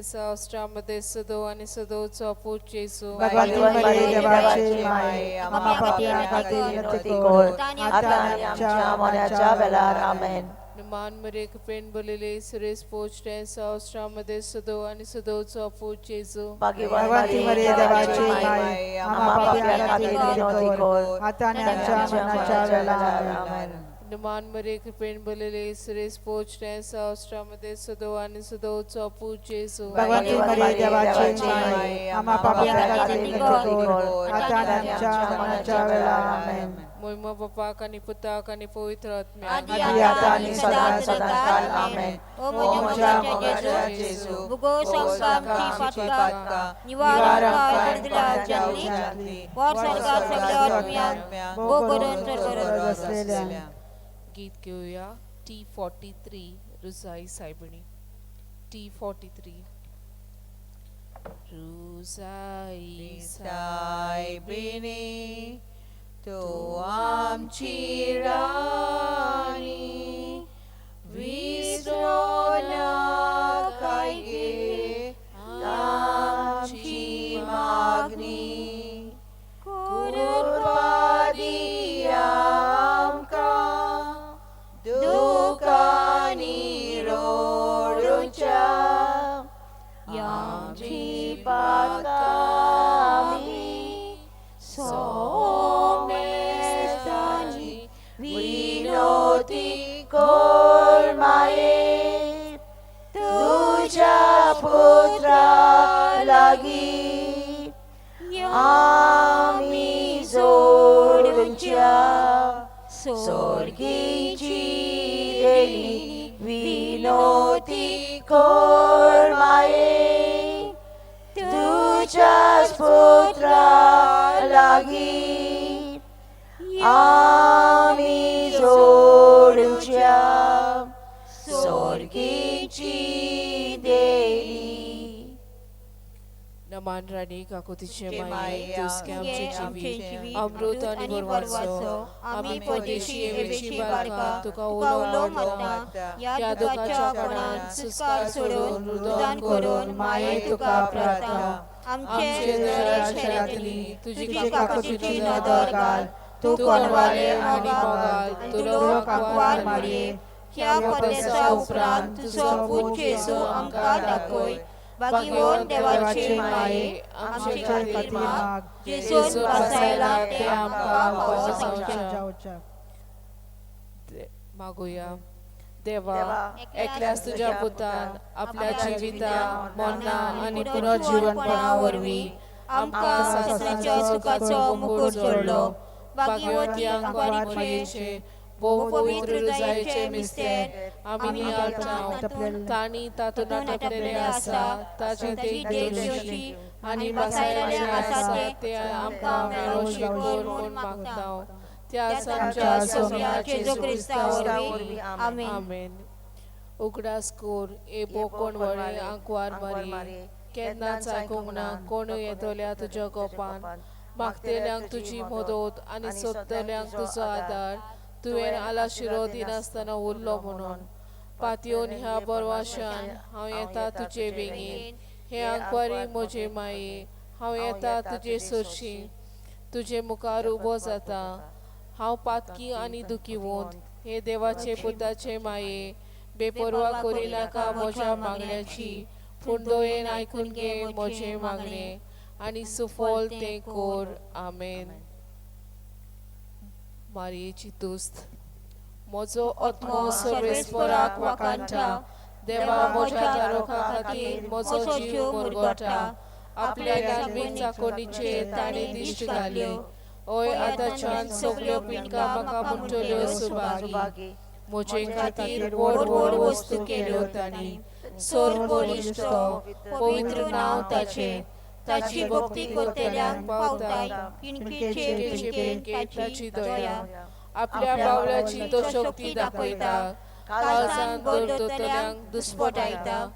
संवसारामध्ये सदो आणि सदोचा पूत जेजू. भगवंती मरी देवाचे माये, आम्हा पाप्यां खातीर विनंती कर, आता आनी आमच्या मरणाच्या वेळार. आमेन. नुमान मरे कृपेन बोललेले सुरेश संवसारामध्ये सदो आणि सदोचा पूत जेजू. भगवंती मरी देवाचे माये, आम्हा पाप्यां खातीर विनंती कर, आता आनी आमच्या मरणाच्या वेळार. आमेन. नुमान मरे कृपेन बोललेले सुरेश संवसारामध्ये सदो आणि सदोचा पूत जेजू. भगवंती मरी देवाचे माये, आम्हा पाप्यां खातीर विनंती कर, आता आनी आमच्या मरणाच्या वेळार. आमेन. मोहिमा बापाक आणि पुताक आणि पवित्र आत्म्याक. आदी आता आनी सदां सदांकाल. आमेन. ओ म्हज्या मोगाच्या जेजू, भोगोस आमकां आमची पातकां, निवार आमकां पडदल्या उज्यांतली, वर स्वर्गात सगळ्या आत्म्यांक भोग करून चड असलेल्या. गीत घेऊया T43 रुजाई सायबिणी. T43 रुजाई सायबिणी तूं आमची राणी, विसरो नाकाय गे आमची मागणी, कृपा दी आमकां दुकांनी रडूच्या, आमची पातकां आमी सोमेस्तांची विनोती कर माये, तुज्या पुत्रा लागीं आमी जोडूच्या सोर्गीची देणी विनोती कर माये, तुज्याच पुत्रा लागीं आमी जोडूच्या सोर्गीची देणी. नमान राणी काकुतीचे माये, तुसके आमचे जिवीत अमृत आनी बरवाचो, आमी परदेशी एवेशी बालका तुका उलो मारता, ह्या दुखाच्या कोणान सुस्कार सोडून रुदान करून माये तुका प्रार्थना. आमचे दर शहरांतली तुजी काकुतीची नदर घाल, तूं कोणवाले आनी मोगाल तुलो आंकवार मारये ह्या परदेसा उपरांत तुजो पूत जेजू आमकां दाखय भाग्यवंत देवाचे माये आमचे खातीर माग जेजून वासायला ते आमकां फावो जावचें. जावच्या. मागुया. देवा, एकल्याच तुज्या पुतान आपल्या जिविता मरणां आनी पुनर्जीवनपणा वरवीं आमकां सासणाच्या सुखाचो मुकुट जोडलो. भाग्यवती आंकवारी मायेचे भोव पवित्र रुजायेचे मिस्तेर आमी नियाळटांव. तांणी तातूंत नाटकलेले आसा ताचे देख घेवची आनी बसायलेले आसा ते आमकां मेळोवचे कर म्हूण मागतांव त्याच आमच्या सोम्या जेजू क्रिस्ता वरवीं. आमेन. आमेन. उगडास कोर ए बोकोण वळे आंकवार मारये, केन्नाच आयकूंक ना कोणूय येतल्या तुज्या गोपान. मागतल्यांक तुजी मदत आनी सोदतल्यांक तुजो आदार तुवें आलाशिरो दिनासतना उरलो म्हणून पातयेवन ह्या बरवाशान हांव येता तुजे बेगीन. हे आंकवारी म्हजे माये, हांव येता तुजे सरशी, तुजे मुखार उबो जाता. हांव पातकी आनी दुखीवंत. हे देवाचे पुताचे माये, बेपर्वा करिनाका म्हज्या मागण्याची, पूण दोयेन आयकून घे म्हजें मागणें आनी सुफल तें कोर. आमेन. मारयेची तुस्त. म्हजो आत्मो सर्वेस्पराक वाखाणटा. देवा म्हज्या तारोखा खातीर म्हजो जीव मुरगोटा. आपल्या धार्मीक चाकोणीचेर ताणें दिश्ट घाली. हय, आतांच्यान सगल्यो पिंडकां म्हाका म्हणटल्यो सुभागी. म्हजे खातीर व्हड व्हड वस्तू केल्यो तांणी. सर्व बळिश्ट तो, पवित्र नांव ताचें. ताची भक्ती करतल्यांक पावताय पिंडकेचे पिंडके ताची ताची दया. दया. आपल्या बावल्याची तो शक्ती दाखयता. काळजान दवरतल्यांक दुस्पटायता.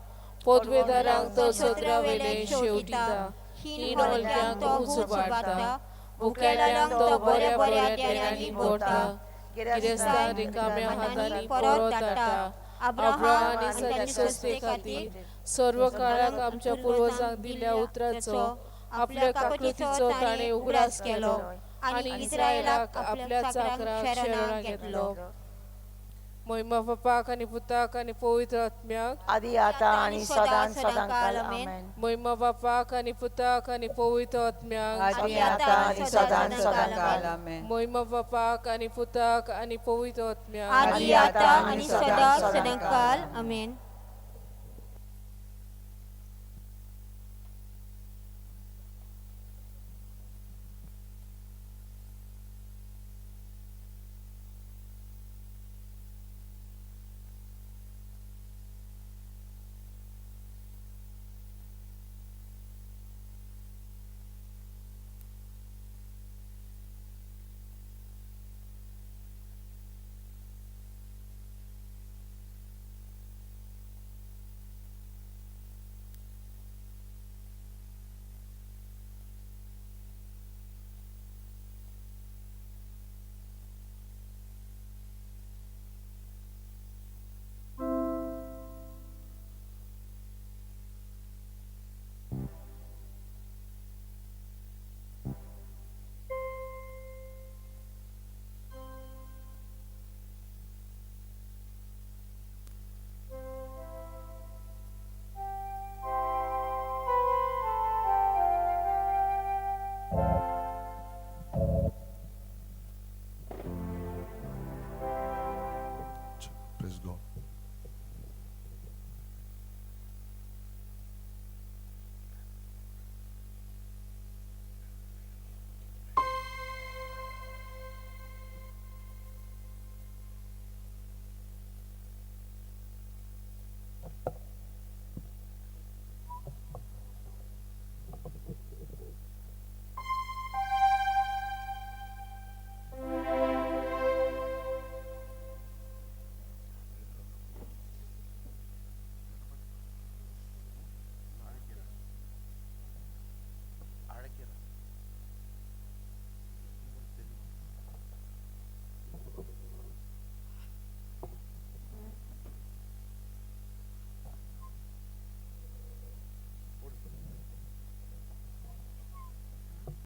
पदवेदारांक तो सदरावेले शेवटिता. हीण हलक्यांक तो ऊंच उबारता. भुकेल्यांक तो बऱ्या बऱ्या देण्यांनी भरता. गिरेस्तां रिकाम्या हातांनी परत धाडटा. अब्राहम आनी ताचे संस्थे खातीर सर्व काळाक आमच्या पुर्वजांक दिल्ल्या उतराचो आपल्या काकृतीचो ताणें उगडास केलो आनी इस्रायलाक आपल्या चाकराक शरणां घेतलो. महिमा बापाक आनी पुताक आनी पवित्र आत्म्याक, आदी आता आनी सदां सदां काल. आमेन. महिमा बापाक आनी पुताक आनी पवित्र आत्म्याक, आदी आता आनी सदां सदां काल. आमेन. महिमा बापाक आनी पुताक आनी पवित्र आत्म्याक, आदी आता आनी सदां सदां काल. आमेन.